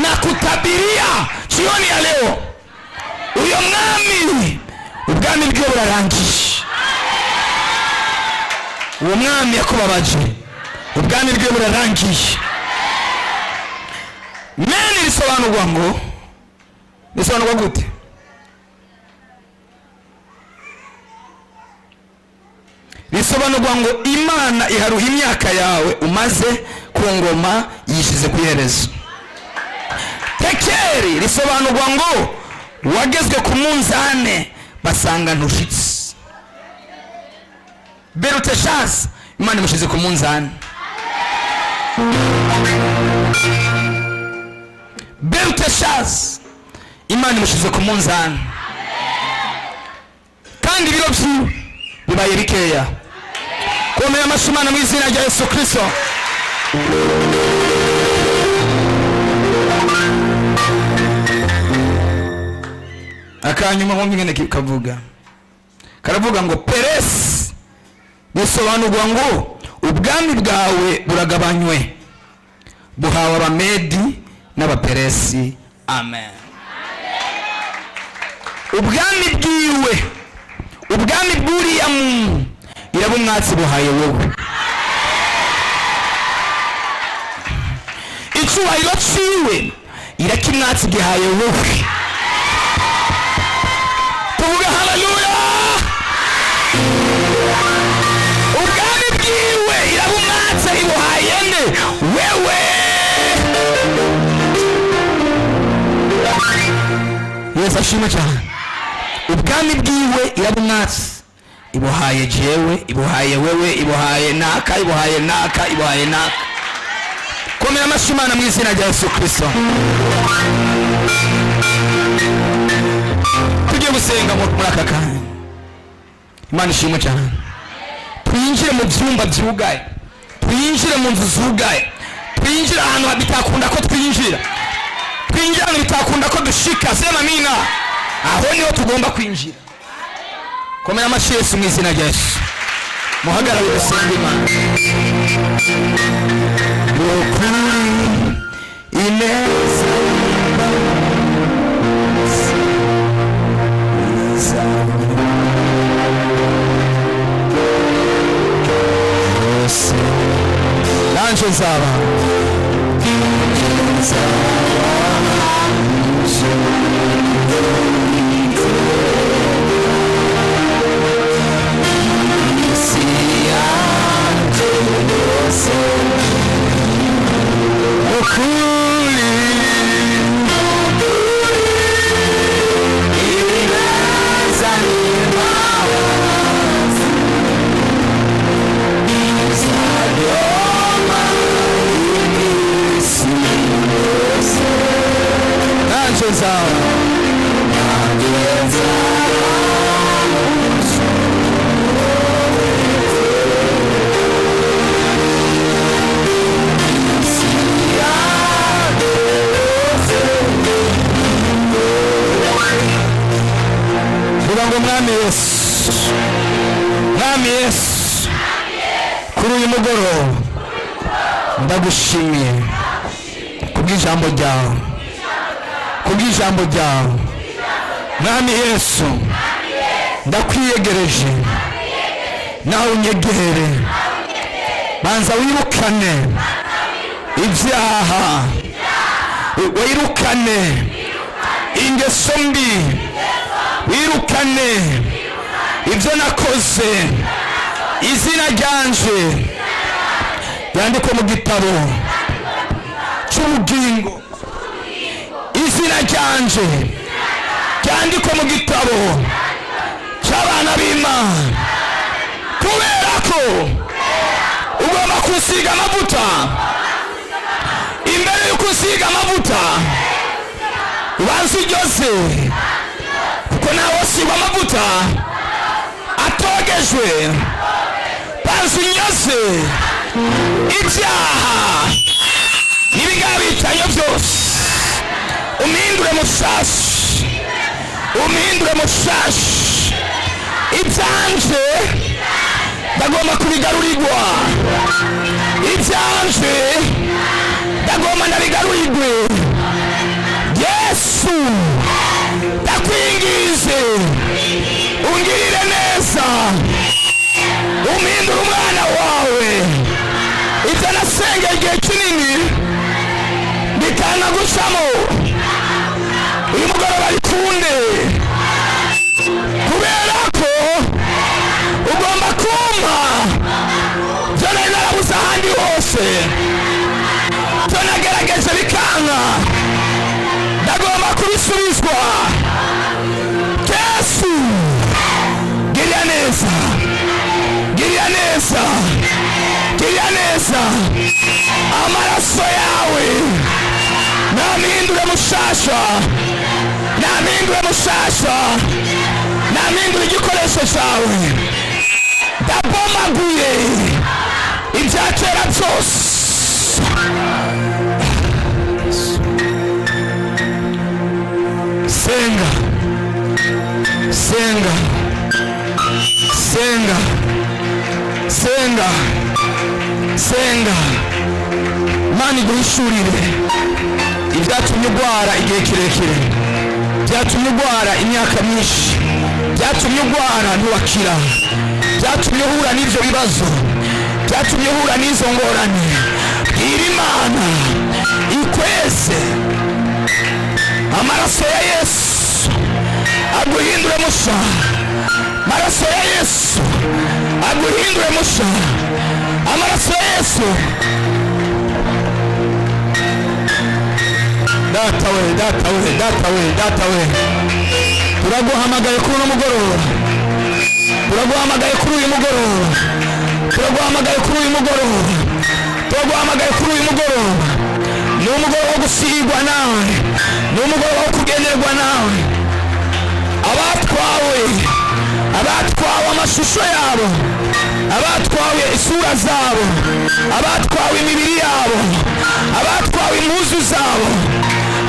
Na kutabiria jioni ya leo, uyo mwami ubwami bwe burarangiye. Uwo mwami yakubabaje ubwami bwe burarangiye. Mene risobanurwa ngo, risobanurwa gute? Risobanurwa ngo Imana iharuha imyaka yawe umaze ku ngoma, yishize ku iherezo. Tekeri risobanurwa ngo wagezwe ku munzane basanga ntushitse. Beluteshaza Imana imushize ku munzane. Beluteshaza Imana imushize ku munzane, kandi ibiro byiwe bibaye bikeya. Komera amashyi Imana mu izina rya Yesu Kristo. Akanyuma nkumva ingene kavuga, karavuga ngo Peresi bisobanurwa ngo ubwami bwawe buragabanywe, buhawe Abamedi n'Abaperesi. Amen. Ubwami bwiwe, ubwami bw'uriya muntu iraba umwatsi buhaye wowe. Icyubahiro ciwe irakimwatsi gihaye wowe. Tuvuge haleluya. Ubwami bwiwe iraba umwatsi ibuhaye nde? Wewe. Yesu ashimwe cyane. Ubwami bwiwe iraba umwatsi ibuhaye jewe, ibuhaye wewe, ibuhaye naka, ibuhaye naka, ibuhaye naka. Komera amashyi Imana mu izina rya Yesu Kristo. Tugiye gusenga muri aka kanya. Imana ishimwe cyane. Twinjire mu byumba byugaye, twinjire mu nzu zugaye, twinjire ahantu bitakunda ko twinjira, twinjire ahantu bitakunda ko dushika. Sema amina. Aho niho tugomba kwinjira. Komera amashyi Yesu mu izina rya Yesu. Muhagarare dusenga Imana. Ukuri ineza yose nanje nzaba isi yanjye yose. Ukuri ineza n'imbabazi bizagoma iminsi yose. Nanje nzaba, nanjye nzaba. Vuga ngo: Mwami Yesu, Mwami Yesu, kuri uyu mugoroba ndagushimiye kubw'ijambo ryawe, kubw'ijambo ryawe. Mwami Yesu, ndakwiyegereje, nawe unyegere. Banza wirukane ibyaha, wirukane ingeso mbi, wirukane ibyo nakoze. Izina ryanje ryandikwe mu gitabo cy'ubugingo. Izina ryanje ryandikwe mu gitabo cy'abana b'Imana, kubera ko ugomba kusiga amavuta. Imbere y'uko usiga amavuta, ubanza uryoze, kuko nawe usigwa amavuta atogejwe. Banza unyoze ibyaha n'ibigabitanyo byose, umhindure mushasha, umhindure mushasha. Ibyanje ndagomba kubigarurirwa, ibyanje ndagomba ndabigarurirwe. Yesu, ndakwingize ungirire neza, umpindure umwana wawe. Ibyo nasengeye igihe kinini bikanagucamo, uyu mugoroba bikunde, kubera ko ugomba kumpa byo nari narabuze ahandi hose, byo nagerageje bikanka, ndagomba kubisubizwa. Yesu, girira neza, girira neza, girira neza. Amaraso yawe nampindure mushasha, nampindure mushasha, nampindure igikoresho cyawe. Ndabomaguye ibya kera byose. Senga, senga, senga, senga, senga. Imana iguhishurire ibyatumye urwara igihe kirekire, byatumye urwara imyaka myinshi, byatumye urwara ntiwakira, byatumye uhura n'ibyo bibazo, byatumye uhura n'izo ngorane. Bwira Imana ikweze. Amaraso ya Yesu aguhindure musha, amaraso ya Yesu aguhindure musha, amaraso ya Yesu. Data we, data we, data we, data we, turaguhamagaye kuri uno mugoroba, turaguhamagaye kuri uyu mugoroba, turaguhamagaye kuri uyu mugoroba, turaguhamagaye kuri uyu mugoroba. Ni umugoroba wo gusigwa nawe, ni umugoroba wo kugenderwa nawe. Abatwawe, abatwawe amashuri. Amashusho yabo, abatwawe isura zabo, abatwawe imibiri yabo, abatwawe impuzu zabo,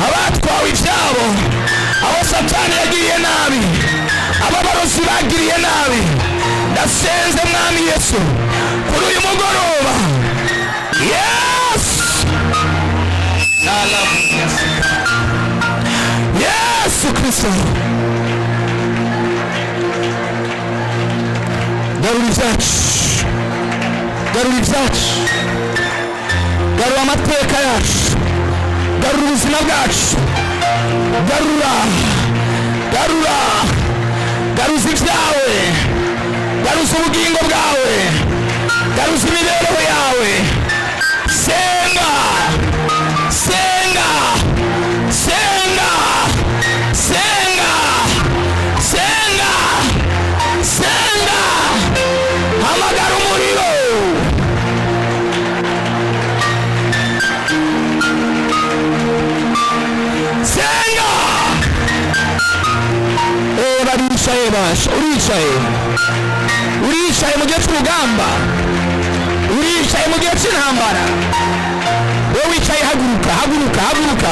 abatwawe ibyabo, abo Satani yagiriye nabi, abo barozi bagiriye nabi, ndasenze Mwami Yesu kuri uyu mugoroba. Yes, Yesu Kristo, garura ibyacu, garura ibyacu, garura amateka yacu, garura ubuzima bwacu, garura, garura, garuza ibyawe, garuza ubugingo bwawe, garuza imibereho yawe. Senga, senga, senga, senga, senga, senga, hamagara umuriro. Senga. Baricaye basha, uricaye, uricaye mu gihe cy'urugamba, uricaye mu gihe cy'intambara. Wowe wicaye, haguruka, haguruka, haguruka.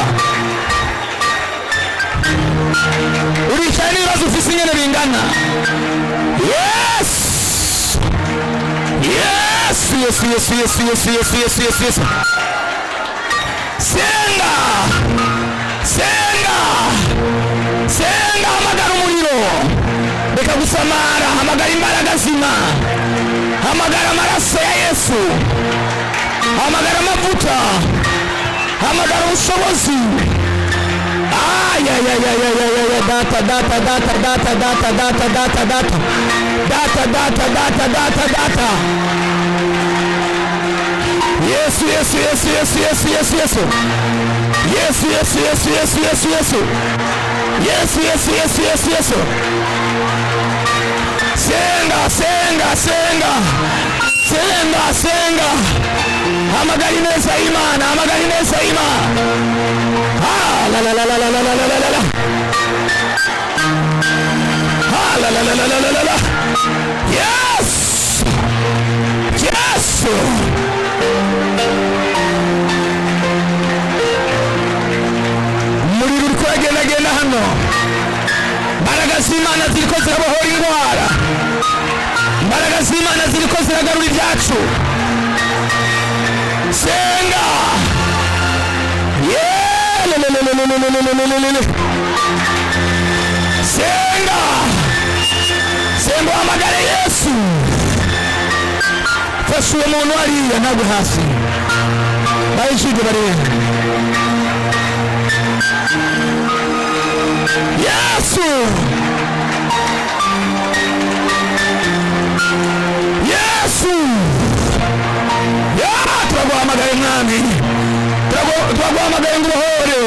Uricaye n'ibibazo ufise ingene bingana. Yes, yes, yes, yes, yes, yes, yes, yes, yes, yes. Senga, senga, senga, hamagara umuriro. Reka gusamara, hamagara imbaraga zima, hamagara amaraso ya Yesu, hamagara amavuta, hamagara ubushobozi. Ayayayayayaya, data, data, data, data, data, data, data, data, data, data, data, data, data. Yesu, Yesu, Yesu, Yesu, Yesu, Yesu, Yesu, Yesu, Yesu, Yesu, Yesu, Yesu, Yesu, Yesu, Yesu, Yesu, Yesu, Yesu. Senga, senga, senga, senga, senga, hamagara ineza y'Imana, hamagara ineza y'Imana. Ah, la la la la la la la la la la. Ah, la la la la la la la la. Yes, yes. Umuriro uriko uragendagenda hano, imbaraga z'Imana ziriko zirabohora indwara, imbaraga z'Imana ziriko ziragarura ibyacu. Senga. Yelelelelelelelelelelele. Senga, senga, uhamagare Yesu. Fasha uwo muntu hariya, ntabwo hasi bayishige barebe. Yesu, Yesu, ya turaguhamagaye Mwami, turaguhamagaye ngo ubohore,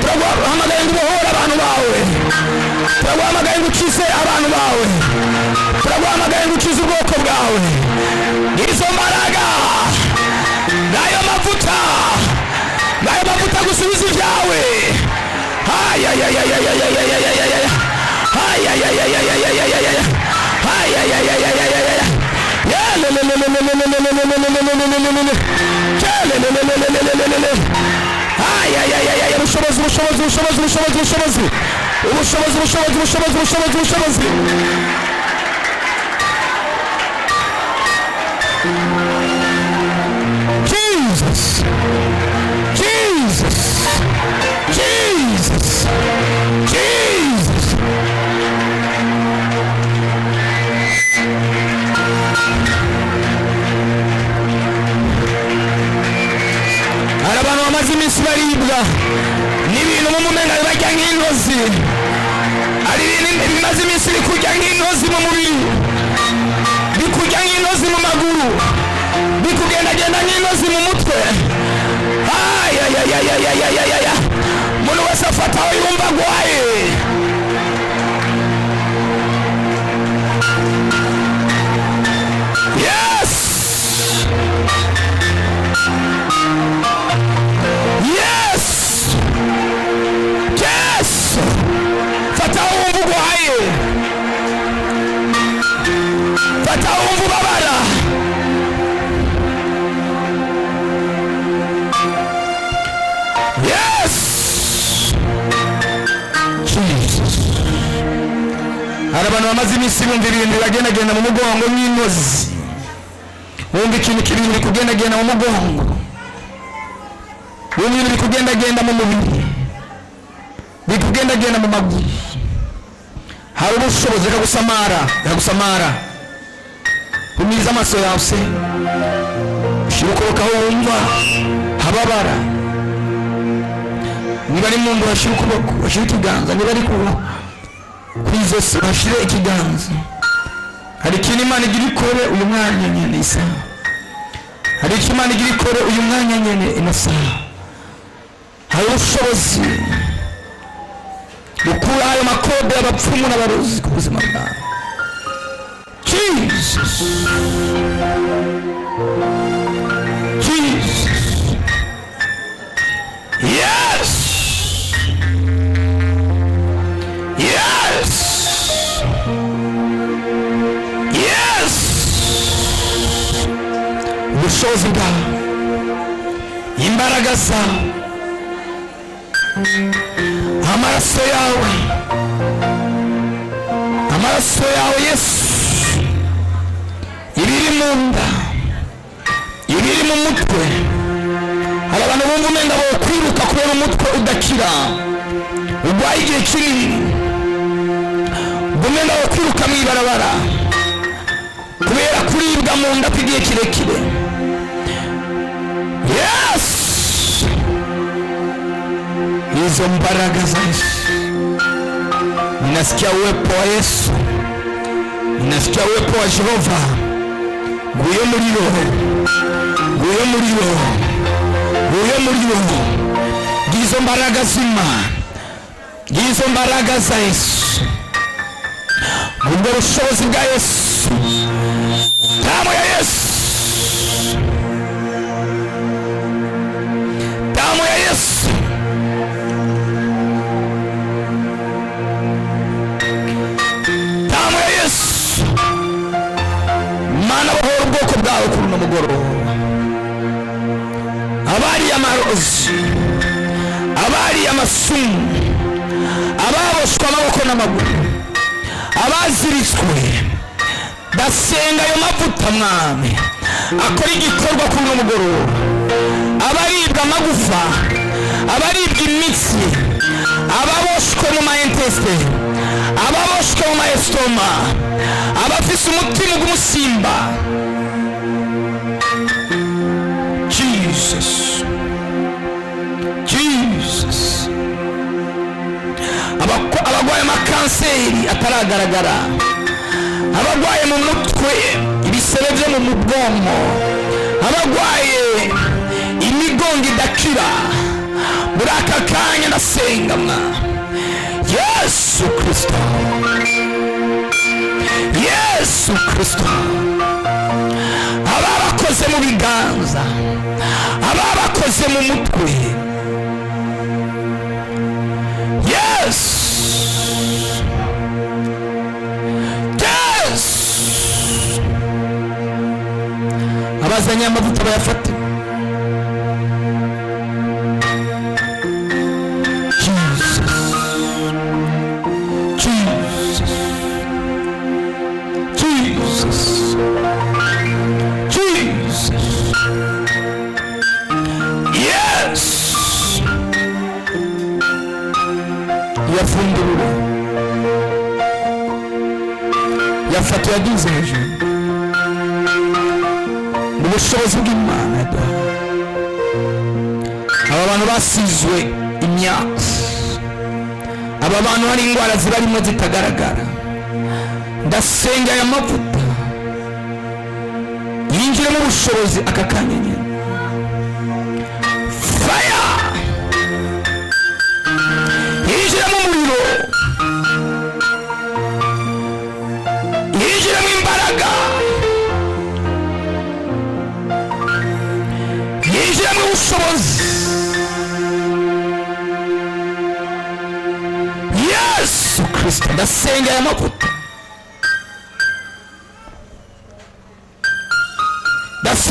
turaguhamagaye ngo ubohore abantu bawe, turaguhamagaye ngo ukize abantu bawe, turaguhamagaye ngo ukize ubwoko bwawe. Izo mbaraga n'ayo mavuta, n'ayo mavuta gusubiza ibyawe. Ayayayayayayayayayaya, ayayayayayayayaya, ayayayayayayaya. Yelelelelelelelelelelelelelelelelele. Kelelelelelelelelele. Ayayayayaya, ubushobozi, ubushobozi, ubushobozi, ubushobozi, ubushobozi, ubushobozi, ubushobozi, ubushobozi, ubushobozi, ubushobozi. Jesus, Jesus, Jesus, Jesus. Hari abantu bamaze iminsi baribwa n'ibintu mu mumenga barya nk'intozi, hari ibintu bimaze iminsi bikurya nk'intozi mu mubiri, bikurya nk'intozi mu maguru, bikugendagenda nk'intozi mu mutwe. Ayayayayayayayaya, umuntu wese afata aho yumva agwaye. Yes, yes, yes. Fata aho wumva ugwaye. Fata aho wumva ubabara. Yes, Jesus. Hari abantu bamaze iminsi bumva ibintu bibagendagenda mu mugongo nk'intozi, wumva ikintu k'ibintu biri kugendagenda mu mugongo, wumva ibintu biri kugendagenda mu mubiri, biri kugendagenda mu maguru. Hari ubushobozi. Reka gusamara, reka gusamara. Humiriza amaso yawe se, ushyira ukuboko aho wumva hababara. Niba ari mu nda, uhashyire ukuboko, uhashyire ikiganza. Niba ari ku ijosi, uhashyire ikiganza. Hari ikintu Imana igira ikore uyu mwanya nyene, isaha. Hari icyo Imana igira ikore uyu mwanya nyene, ino saha. Hari ubushobozi bukura ayo makode y'abapfumu n'abarozi ku buzima bwawe. Jesus, Jesus, yes. Ubushobozi bwawe, imbaraga zawe, amaraso yawe, amaraso yawe Yesu. Ibiri mu nda, ibiri mu mutwe. Hari abantu bumva umenga bo kwiruka kubera umutwe udakira, urwaye igihe kinini, umenga bo kwiruka mu ibarabara kubera kuribwa mu nda kw'igihe kirekire. Yes, hizo mbaraga za Yesu. Ninasikia uwepo wa Yesu, ninasikia uwepo wa Jehova. Nguyo muriro, nguyo muriro, nguyo muriro. Ngizo mbaraga z'Imana, ngizo mbaraga za Yesu, ubwo bushobozi bwa Yesu, damu ya Yesu, damu ya Yesu, damu ya Yesu. Mana, bohora ubwoko bwawe kuri uno mugoroba. Abariye amarozi, abariye amasumu, ababoshwe amaboko n'amaguru, abaziritswe, ndasenga ayo mavuta, Mwami, akora igikorwa kuri uno mugoroba. Abaribwa amagufa, abaribwa imitsi, ababoshwe mu ma intestins, ababoshwe mu ma estomac, abafise umutima gw'umusimba. Jesus, Jesus. Abarwaye amakanseri ataragaragara, abarwaye mu mutwe, ibisebe byo mu bwonko, abarwaye imigongo idakira, muri aka kanya ndasenga mwa Yesu Kristo, Yesu Kristo. Ababakoze mu biganza, ababakoze mu mutwe, yes. Abazanye amavuta bayafate. Jesus, Jesus, Jesus, Jesus, yes. Yafungurure, yafata, yagize hejuru mu bushobozi bw'Imana yaduhaye. Aba bantu basizwe imyaka, aba bantu hari indwara zibarimo zitagaragara, ndasenga aya mavuta yinjiremo ubushobozi aka kanya nyine. Fire, yinjiremo umuriro, yinjiremo imbaraga, yinjiremo ubushobozi. Yesu Kristo, ndasenga aya mavuta.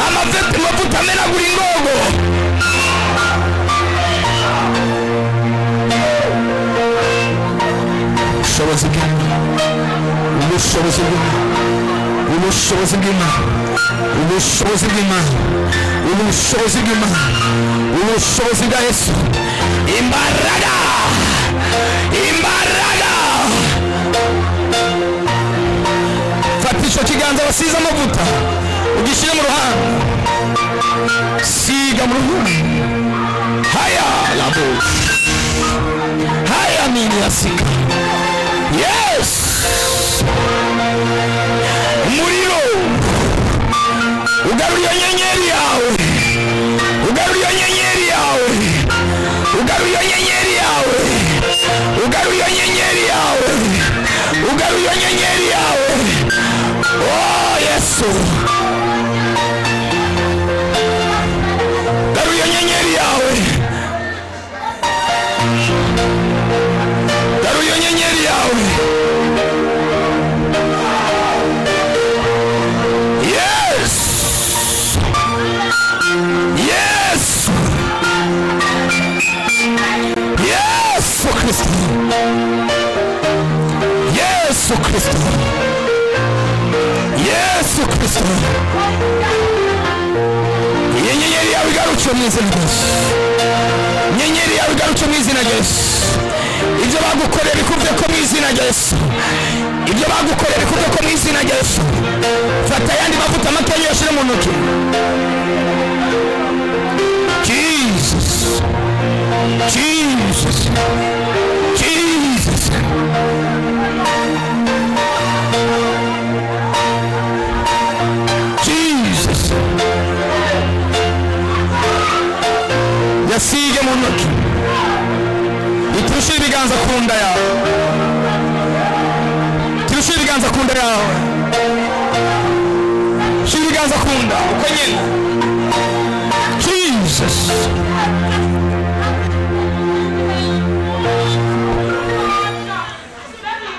Amavuta amenagura ingogo. Ubushobozi bw'Imana, ubushobozi bw'Imana, ubushobozi bw'Imana, ubushobozi bw'Imana, ubushobozi bw'Imana, ubushobozi bwa Yesu. Imbaraga, imbaraga. Fata icyo kiganza basize amavuta ugishyire mu ruhanga, siga mu ruhanga. Haya labo, haya mini yasika. Yes, umuriro ugarura iyo nyenyeri yawe, ugarura iyo nyenyeri yawe, ugarura iyo nyenyeri yawe, ugarura iyo nyenyeri yawe, ugarura iyo nyenyeri yawe. Oh Yesu, ugarura iyo nyenyeri yawe, ugarura iyo nyenyeri yawe. Yes, Yesu, Yesu Kristo, Yesu Kristo, Yesu Kristo. Iyi nyenyeri yawe igarutse mu izina rya Yesu. Nyenyeri yawe igarutse mu izina rya Yesu. Ibyo bagukoreye bikubye ko mu izina rya Yesu. Ibyo bagukoreye bikubye ko mu izina rya Yesu. Fata ayandi mavuta makeya uyashyire mu ntoki. Jesus, Jesus, Jesus. Jesus. Yasige mu ntoki. Iturushe ibiganza ku nda yawe. Turushe ibiganza ku nda yawe. Shira ibiganza ku nda uko nyine. Jesus.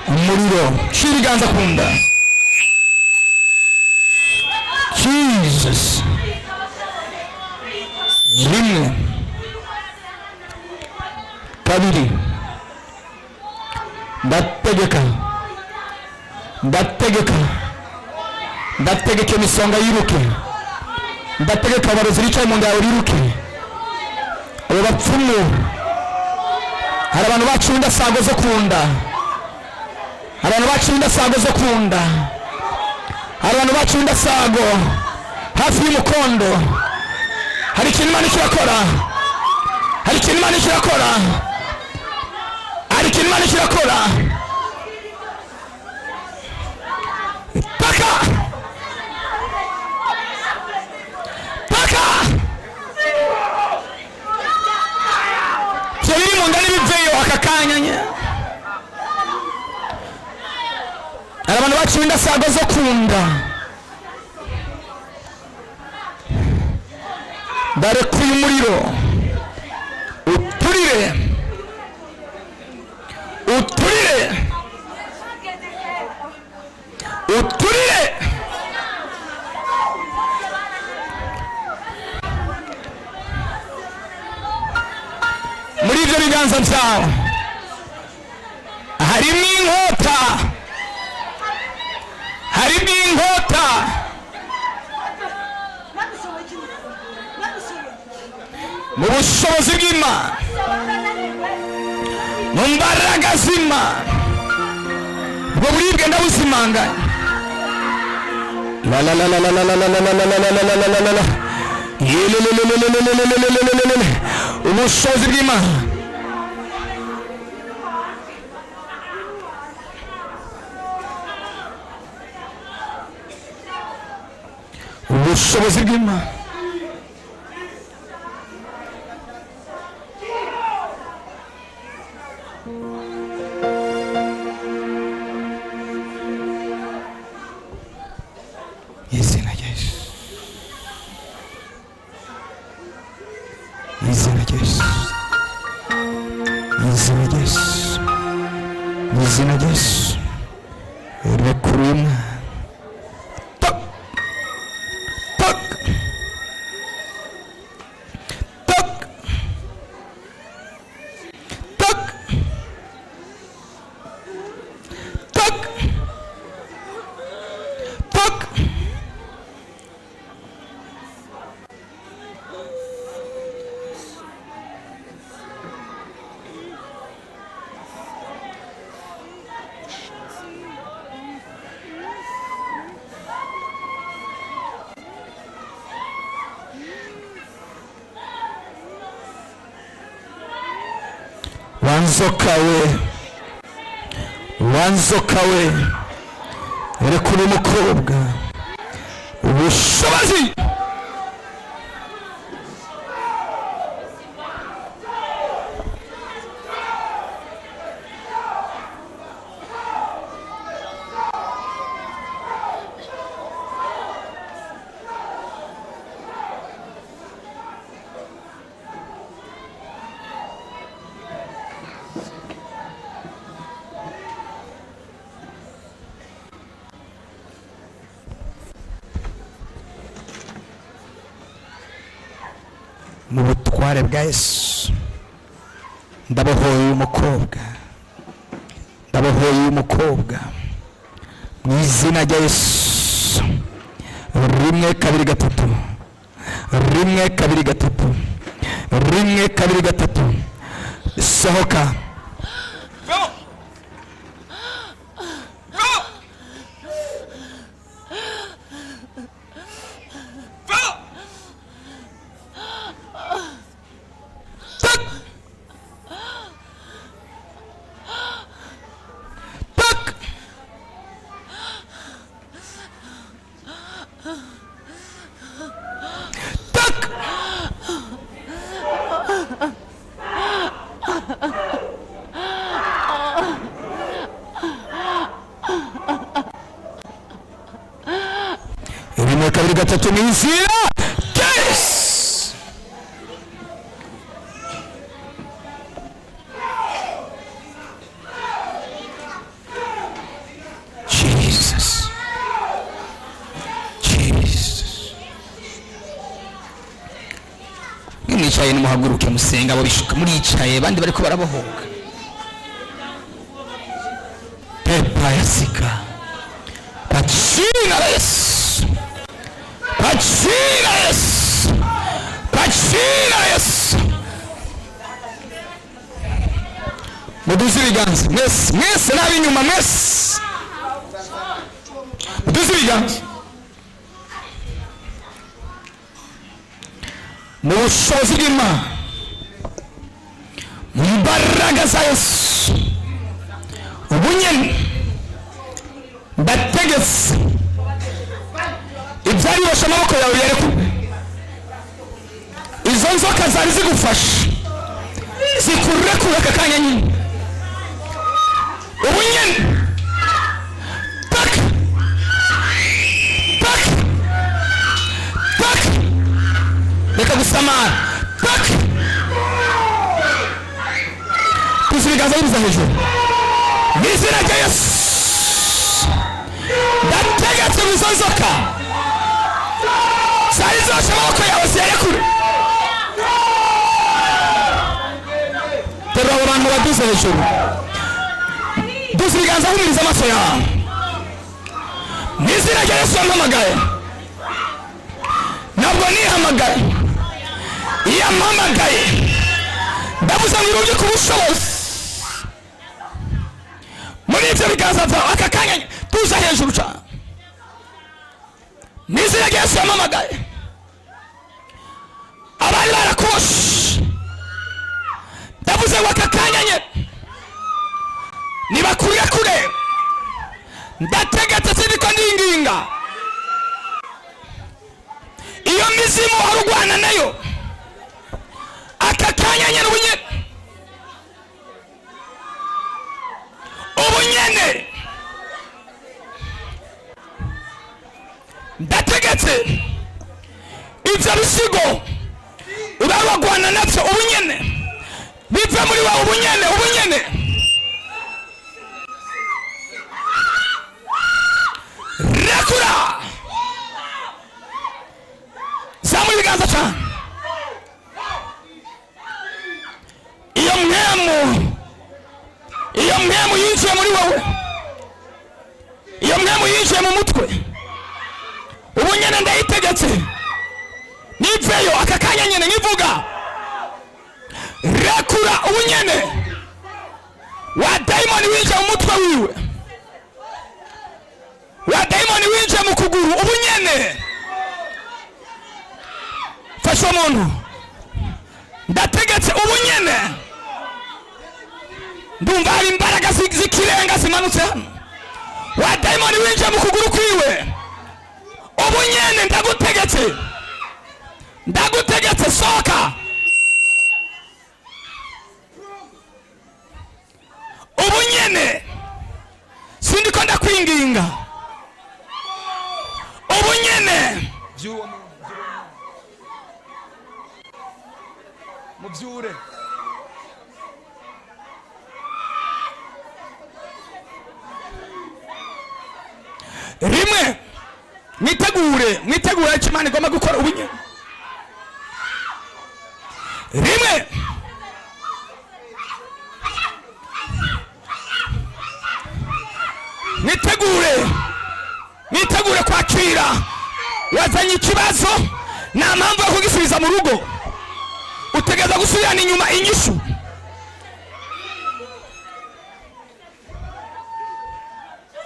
Umuriro. Shira ibiganza ku nda. Jesus. Rimwe, kabiri. Ndategeka, ndategeka, ndategeka imisonga yiruke. Ndategeka abarozi bicaye mu nda yawe biruke. Abo bapfumu, hari abantu baciye indasago zo ku nda, hari abantu baciye indasago zo ku nda, hari abantu baciye indasago hafi y'umukondo. Hari ikintu Imana kirakora, hari ikintu Imana kirakora, hari ikintu Imana kirakora. Paka, paka. Ibyo biri mu nda n'ibiveyo aka kanya nye. Hari abantu baciye indasago zo ku nda. Ndarekuye umuriro uturire, uturire, uturire. Muri ibyo biganza byawe harimo inkota, harimo inkota. Mu bushobozi bw'Imana, mu mbaraga z'Imana, ubwo buribwe ndabuzimanganya. La la la la la la la la la la la la la la la la. Yelelelelelelelelelelelelele. Ubushobozi bw'Imana. Ubushobozi bw'Imana. Izina rya Yesu, izina rya Yesu, izina rya Yesu, izina rya Yesu. Rekura uyu mwana. Tak, tak. Wanzoka we, wanzoka we, rekura umukobwa ubushobozi. Mu butware bwa Yesu, ndabohoye uyu mukobwa, ndabohoye uyu mukobwa mu izina rya Yesu. Rimwe, kabiri, gatatu, rimwe, kabiri, gatatu, rimwe, kabiri, gatatu, sohoka. Tak! Tak! Tak! Rimwe, kabiri, gatatu, mu izina rya Yesu. Jesus. Jesus. Mwicaye, nimuhaguruke musenga abo bishuka. Muricaye, abandi bariko barabohoka. Pepa yasika kwa jina la Yesu, kwa jina la Yesu, kwa jina la Yesu. Muduze ibiganza mwese, mwese n'ab'inyuma, mwese muduze ibiganza. Mu bushobozi bw'Imana, mu mbaraga za Yesu, ubu nyene ndategetse ibyari biboshe amaboko yawe biyarekure. Izo nzoka zari zigufashe zikurekure aka kanya nyine, ubu nyene. Tak, tak, tak! Reka gusamara. Tak! Tuzi ibiganza bibuza hejuru. Mu izina rya Yesu, ndategetse ngo izo nzoka zari zoshe amaboko yawe ziyarekure. Terura abo bantu, baduze hejuru. Duze ibiganza, humiriza amaso yawe. Mu izina rya Yesu yampamagaye, ntabwo nihamagaye, yampamagaye. Ndavuze ngo irubye ku bushobozi muri ibyo biganza byawe aka kanya. Tuza hejuru cyane. Mu izina rya Yesu yampamagaye, abari barakoshe, ndavuze ngo aka kanya nye nibakurire kure. Ndategetse, sindiko ndinginga. Iyo mizimu warugwana nayo, aka kanya nyene, ubunyene, ubunyene, ndategetse ibyo bisigo urarwagwana nabyo, ubunyene bive muri wawe, ubunyene, ubunyene. Rekura! Zamura ibiganza cyane. Iyo mpemu, iyo mpemu yinjiye muri wowe, iyo mpemu yinjiye mu mutwe, ubu nyene ndayitegetse niveyo aka kanya nyene. Nkivuga, rekura ubu nyene. Wa dayimoni winjiye mu mutwe wiwe, wa dayimoni winjiye mu kuguru, ubu nyene fasha umuntu. Ndategetse ubu nyene. Ndumva hari imbaraga z'ikirenga zimanutse hano. Wa dayimoni winjiye mu kuguru kwiwe, ubu nyene ndagutegetse, ndagutegetse, sohoka ubu nyene. Sindiko ndakwinginga, ubu nyene. Mubyure. Rimwe, mwitegure, mwitegure icyo Imana igomba gukora ubu nyene. Rimwe, mwitegure, mwitegure kwakira. Wazanye ikibazo, nta mpamvu yo kugisubiza mu rugo, utegereza gusubirana inyuma inyishu.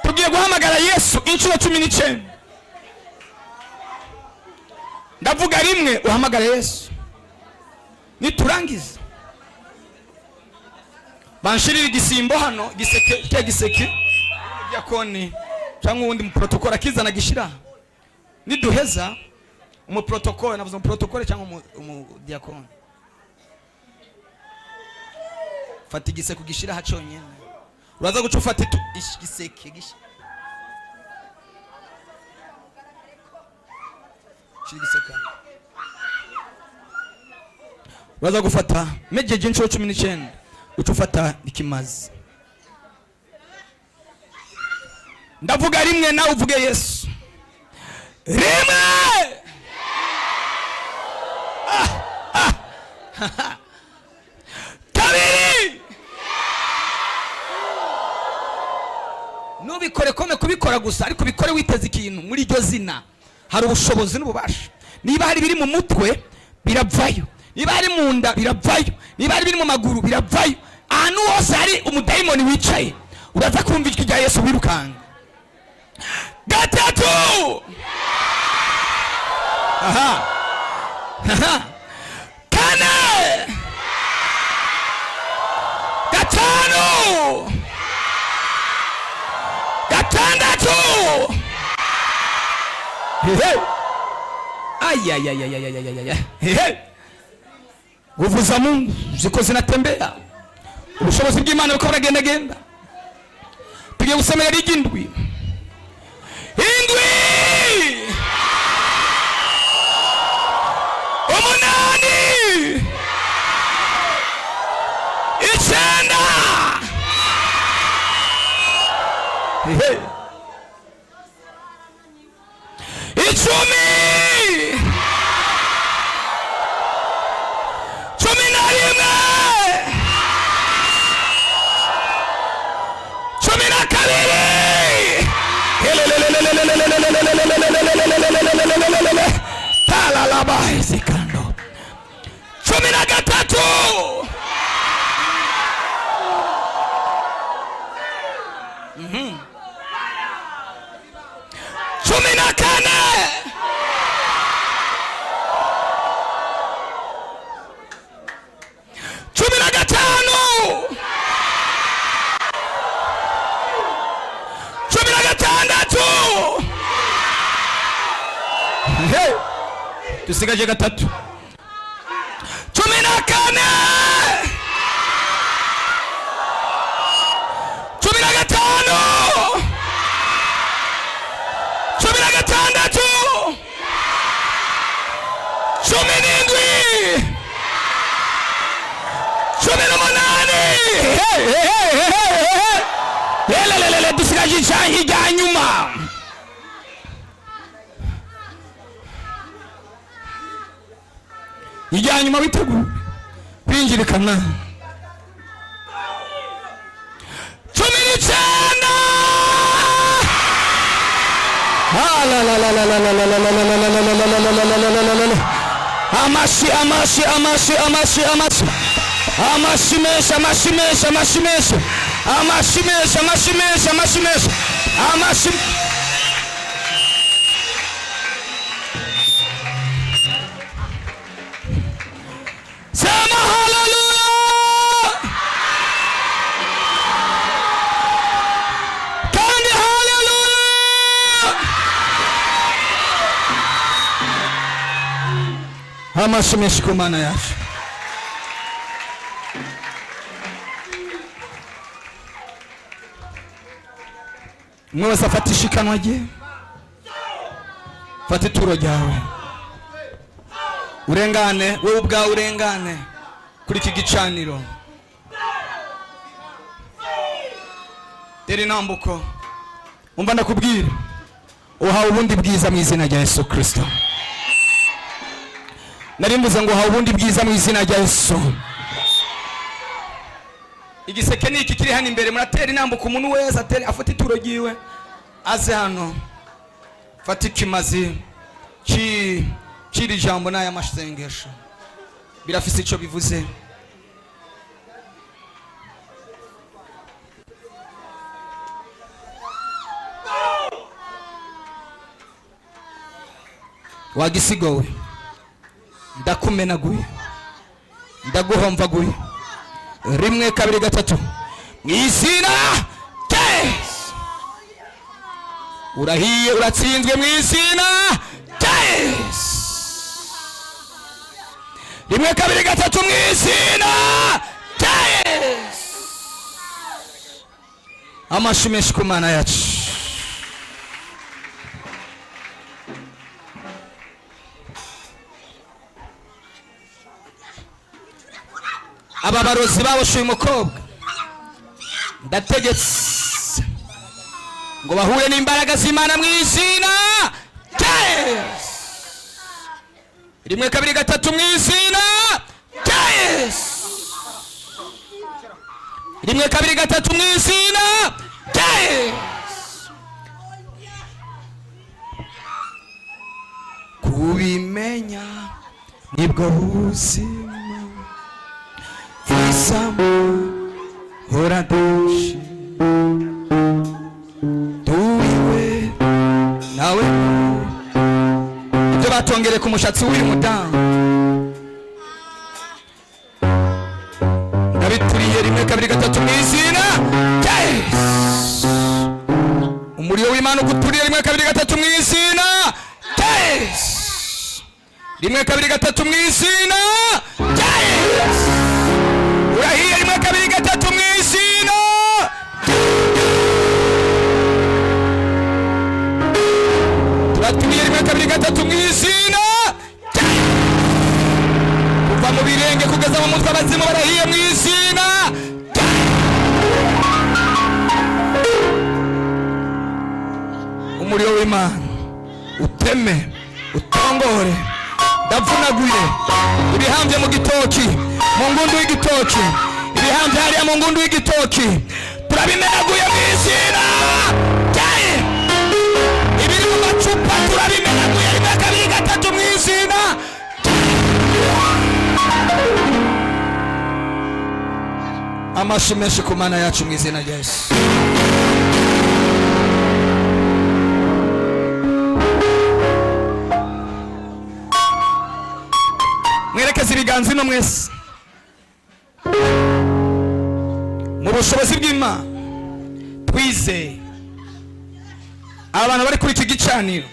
Tugiye guhamagara Yesu inshuro 19. Ndavuga rimwe, uhamagara Yesu. Niturangiza banshirira igisimbo hano, giseke cya giseke diakoni cyangwa uwundi muprotokole akizana gishira. Niduheza umuprotokole, navuze umuprotokole cyangwa umudiakoni, fata igiseke ugishira ha cyonyine. Uraza guca ufata igiseke gishira igiseke. Uraza gufata mejeje inshuro 19, uca ufata ikimazi. Ndavuga rimwe, nawe uvuge Yesu. Rimwe, kabiri. Nubikore kome kubikora gusa, ariko ubikore witeze ikintu. Muri iryo zina hari ubushobozi n'ububasha. Niba hari biri mu mutwe biravayo, niba hari mu nda biravayo, niba hari biri mu maguru biravayo. Ahantu hose hari umudayimoni wicaye, uraza kumva ijwi rya Yesu wirukanga. Gatatu, aha, aha, kane, gatanu, gatandatu. Hehe, ayayayayayayaya, hehe. Nguvu za Mungu ziko zinatembea, ubushobozi bw'Imana buko buragendagenda. Tugiye gusomera ry'indwi, indwi, 8, 9, hehe, 10, 11, 12. Talalaba zikando. 13. 14. 15. 16. Hey! Dusigaje gatatu. 14, 15, 16, 17, 18. Hey, hey, hey, hey, hey, hey. Lelelelele, dusigaje irya nyuma. Irya nyuma, witeguye kwinjirikana. 19. Amashi, amashi, amashi, amashi, amashi, amashi menshi, amashi menshi, amashi menshi, amashi menshi, amashi menshi, amashi menshi, amashi. Sema haleluya. Amashyi menshi ku Mana yacu. Umwe wese afata ishikanwa rye, fata ituro ryawe, urengane wowe ubwawe, urengane kuri iki gicaniro. Tera intambuko. Umva ndakubwira, uhawe ubundi bwiza mu izina rya Yesu Kirisito. Nari mvuze ngo uhawe ubundi bwiza mu izina rya Yesu. Igiseke ni iki kiri hano imbere. Muratera intambuko, umuntu wese atere, afate ituro ryiwe aze hano. Fata ikimazi cy'iri jambo n'aya masengesho, birafise icyo bivuze. Wagisigowe, ndakumenaguye, ndaguhomvaguye, rimwe, kabiri, gatatu, mu izina rya Yesu. Urahiye, uratsinzwe mu izina rya Yesu. Rimwe, kabiri, gatatu, mu izina rya Yesu. Amashyi menshi ku Mana yacu. Aba barozi baboshe uyu mukobwa, ndategetse ngo bahure n'imbaraga z'Imana mu izina rya Yesu. Rimwe, kabiri, gatatu, mu izina rya Yesu. Rimwe, kabiri, gatatu, mu izina rya Yesu. Kubimenya nibwo buzima, visamo hora dushi duwiwe nawe. Ibyo batongere ku mushatsi w'uyu mudamu ndabituriye. Rimwe, kabiri, gatatu, mu izina rya Yesu. Umuriro w'Imana uguturiye. Rimwe, kabiri, gatatu, mu izina rya Yesu. Rimwe, kabiri, gatatu, mu izina rya Yesu. Urahiye. Rimwe, kabiri, gatatu, mu izina. Turatumiye. Rimwe, kabiri, gatatu, mu izina rya Yesu. Kuva mu birenge kugeza mu mutwe, abazimu barahiye mu izina rya Umuriro w'Imana uteme, utongore. Ndavunaguye ibihambye mu gitoki, mu ngundu y'igitoki, ibihambye hariya mu ngundu y'igitoki, turabimenaguye mu izina rya Yesu. Ibiri mu macupa turabimenaguye. Rimwe, kabiri, gatatu, mu izina. Amashyi menshi ku Mana yacu mu izina rya Yesu. Mwerekeze ibiganza ino mwese. Mu bushobozi bw'Imana twizeye, abantu bari kuri iki gicaniro,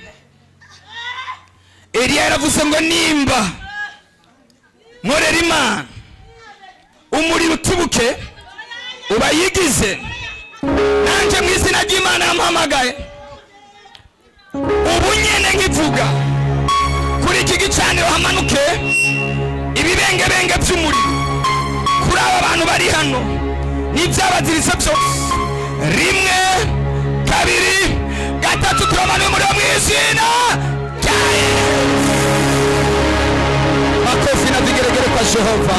Eliya yaravuze ngo nimba nkorera Imana, umuriro utibuke ubayigize. Nanjye mu izina ry'Imana yampamagaye, ubu nyene nkivuga, kuri iki gicaniro hamanuke ibibengebenge by'umuriro kuri aba bantu bari hano n'ibyabaziritse byose. Rimwe, kabiri, gatatu, turamanuye umuriro mu izina rya Yesu. Makofi na vigeregere kwa Jehova.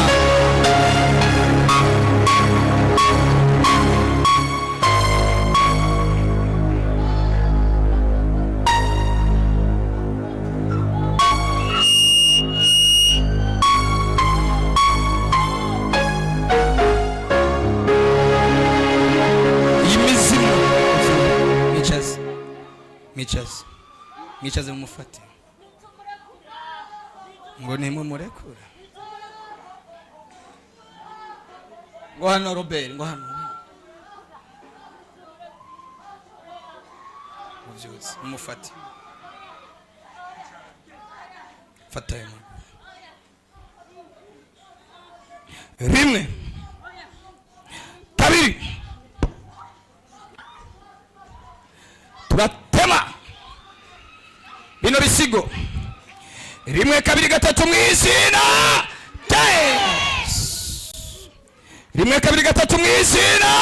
Iyi mizimu, mwicaze, mwicaze, mwicaze, mumufate ngo ntimumurekure. Ngo hano Robert, ngo hano mubyutse, mumufate. Fata ayo maguru. Rimwe, kabiri, turatema bino bisigo. Rimwe, kabiri, gatatu, mu izina rya Yesu. Rimwe, kabiri, gatatu, mu izina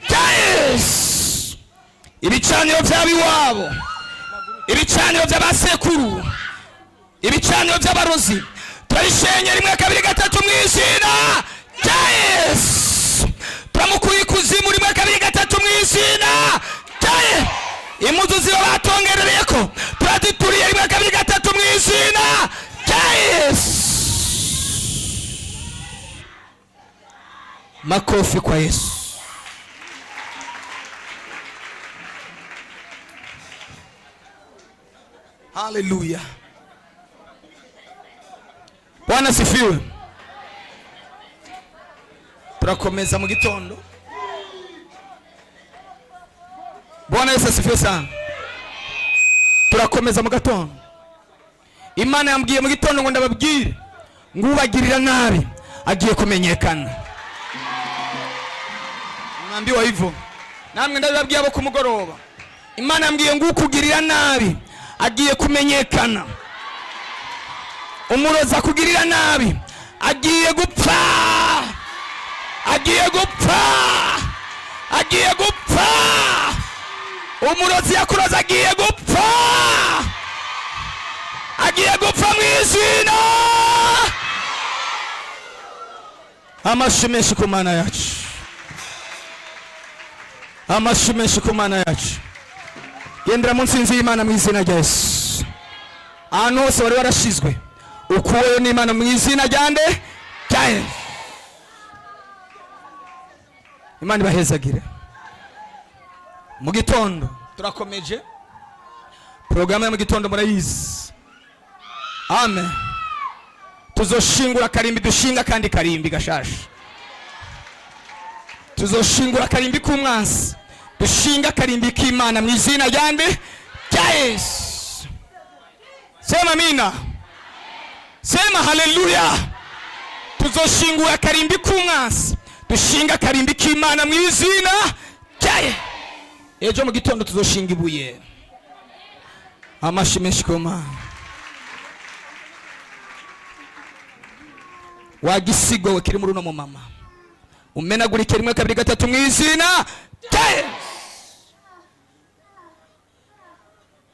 rya Yesu. Ibicaniro by'abiwabo, ibicaniro by'abasekuru, ibicaniro by'abarozi, turabishenye. Rimwe, kabiri, gatatu, mu izina rya Yesu. Turamukuye ikuzimu. Rimwe, kabiri, gatatu, mu izina rya Yesu. Impuzu ziba batongerereyeko turazituriye. Rimwe, kabiri, gatatu, mu izina rya Yesu. Makofi kwa Yesu. Haleluya, Bwana sifiwe. Turakomeza mu gitondo. Bwana Yesu asifiwe sana. Turakomeza mu gatondo. Imana yambwiye mu gitondo ngo ndababwire ngo ubagirira nabi agiye kumenyekana. Mwambiwa hivyo, namwe ndabibabwiye abo ku mugoroba. Imana yambwiye ngo ukugirira nabi agiye kumenyekana. Umurozi akugirira nabi agiye gupfa, agiye gupfa, agiye gupfa. Umurozi yakuroze agiye gupfa, agiye gupfa mu izina. Amashi menshi ku Mana yacu, amashi menshi ku Mana yacu. Gendera mu nsinzi y'Imana mu izina rya Yesu. Ahantu hose wari warashizwe ukuweyo n'Imana mu izina rya nde? Rya Yesu. Imana ibahezagire. Mu gitondo turakomeje porogaramu ya mu gitondo, murayizi. Amen. Tuzoshingura karimbi, dushinga kandi karimbi gashasha. Tuzoshingura karimbi k'umwansi, dushinga karimbi k'Imana mu izina rya nde? Rya Yesu. Sema amina, sema haleluya. Tuzoshingura karimbi k'umwansi, dushinga karimbi k'Imana mu izina rya Yesu. Ejo mu gitondo tuzoshinga ibuye. Amashi menshi ku Mana. Wagisigowe kiri muri uno mumama, umenagurike. Rimwe, kabiri, gatatu, mu izina rya Yesu.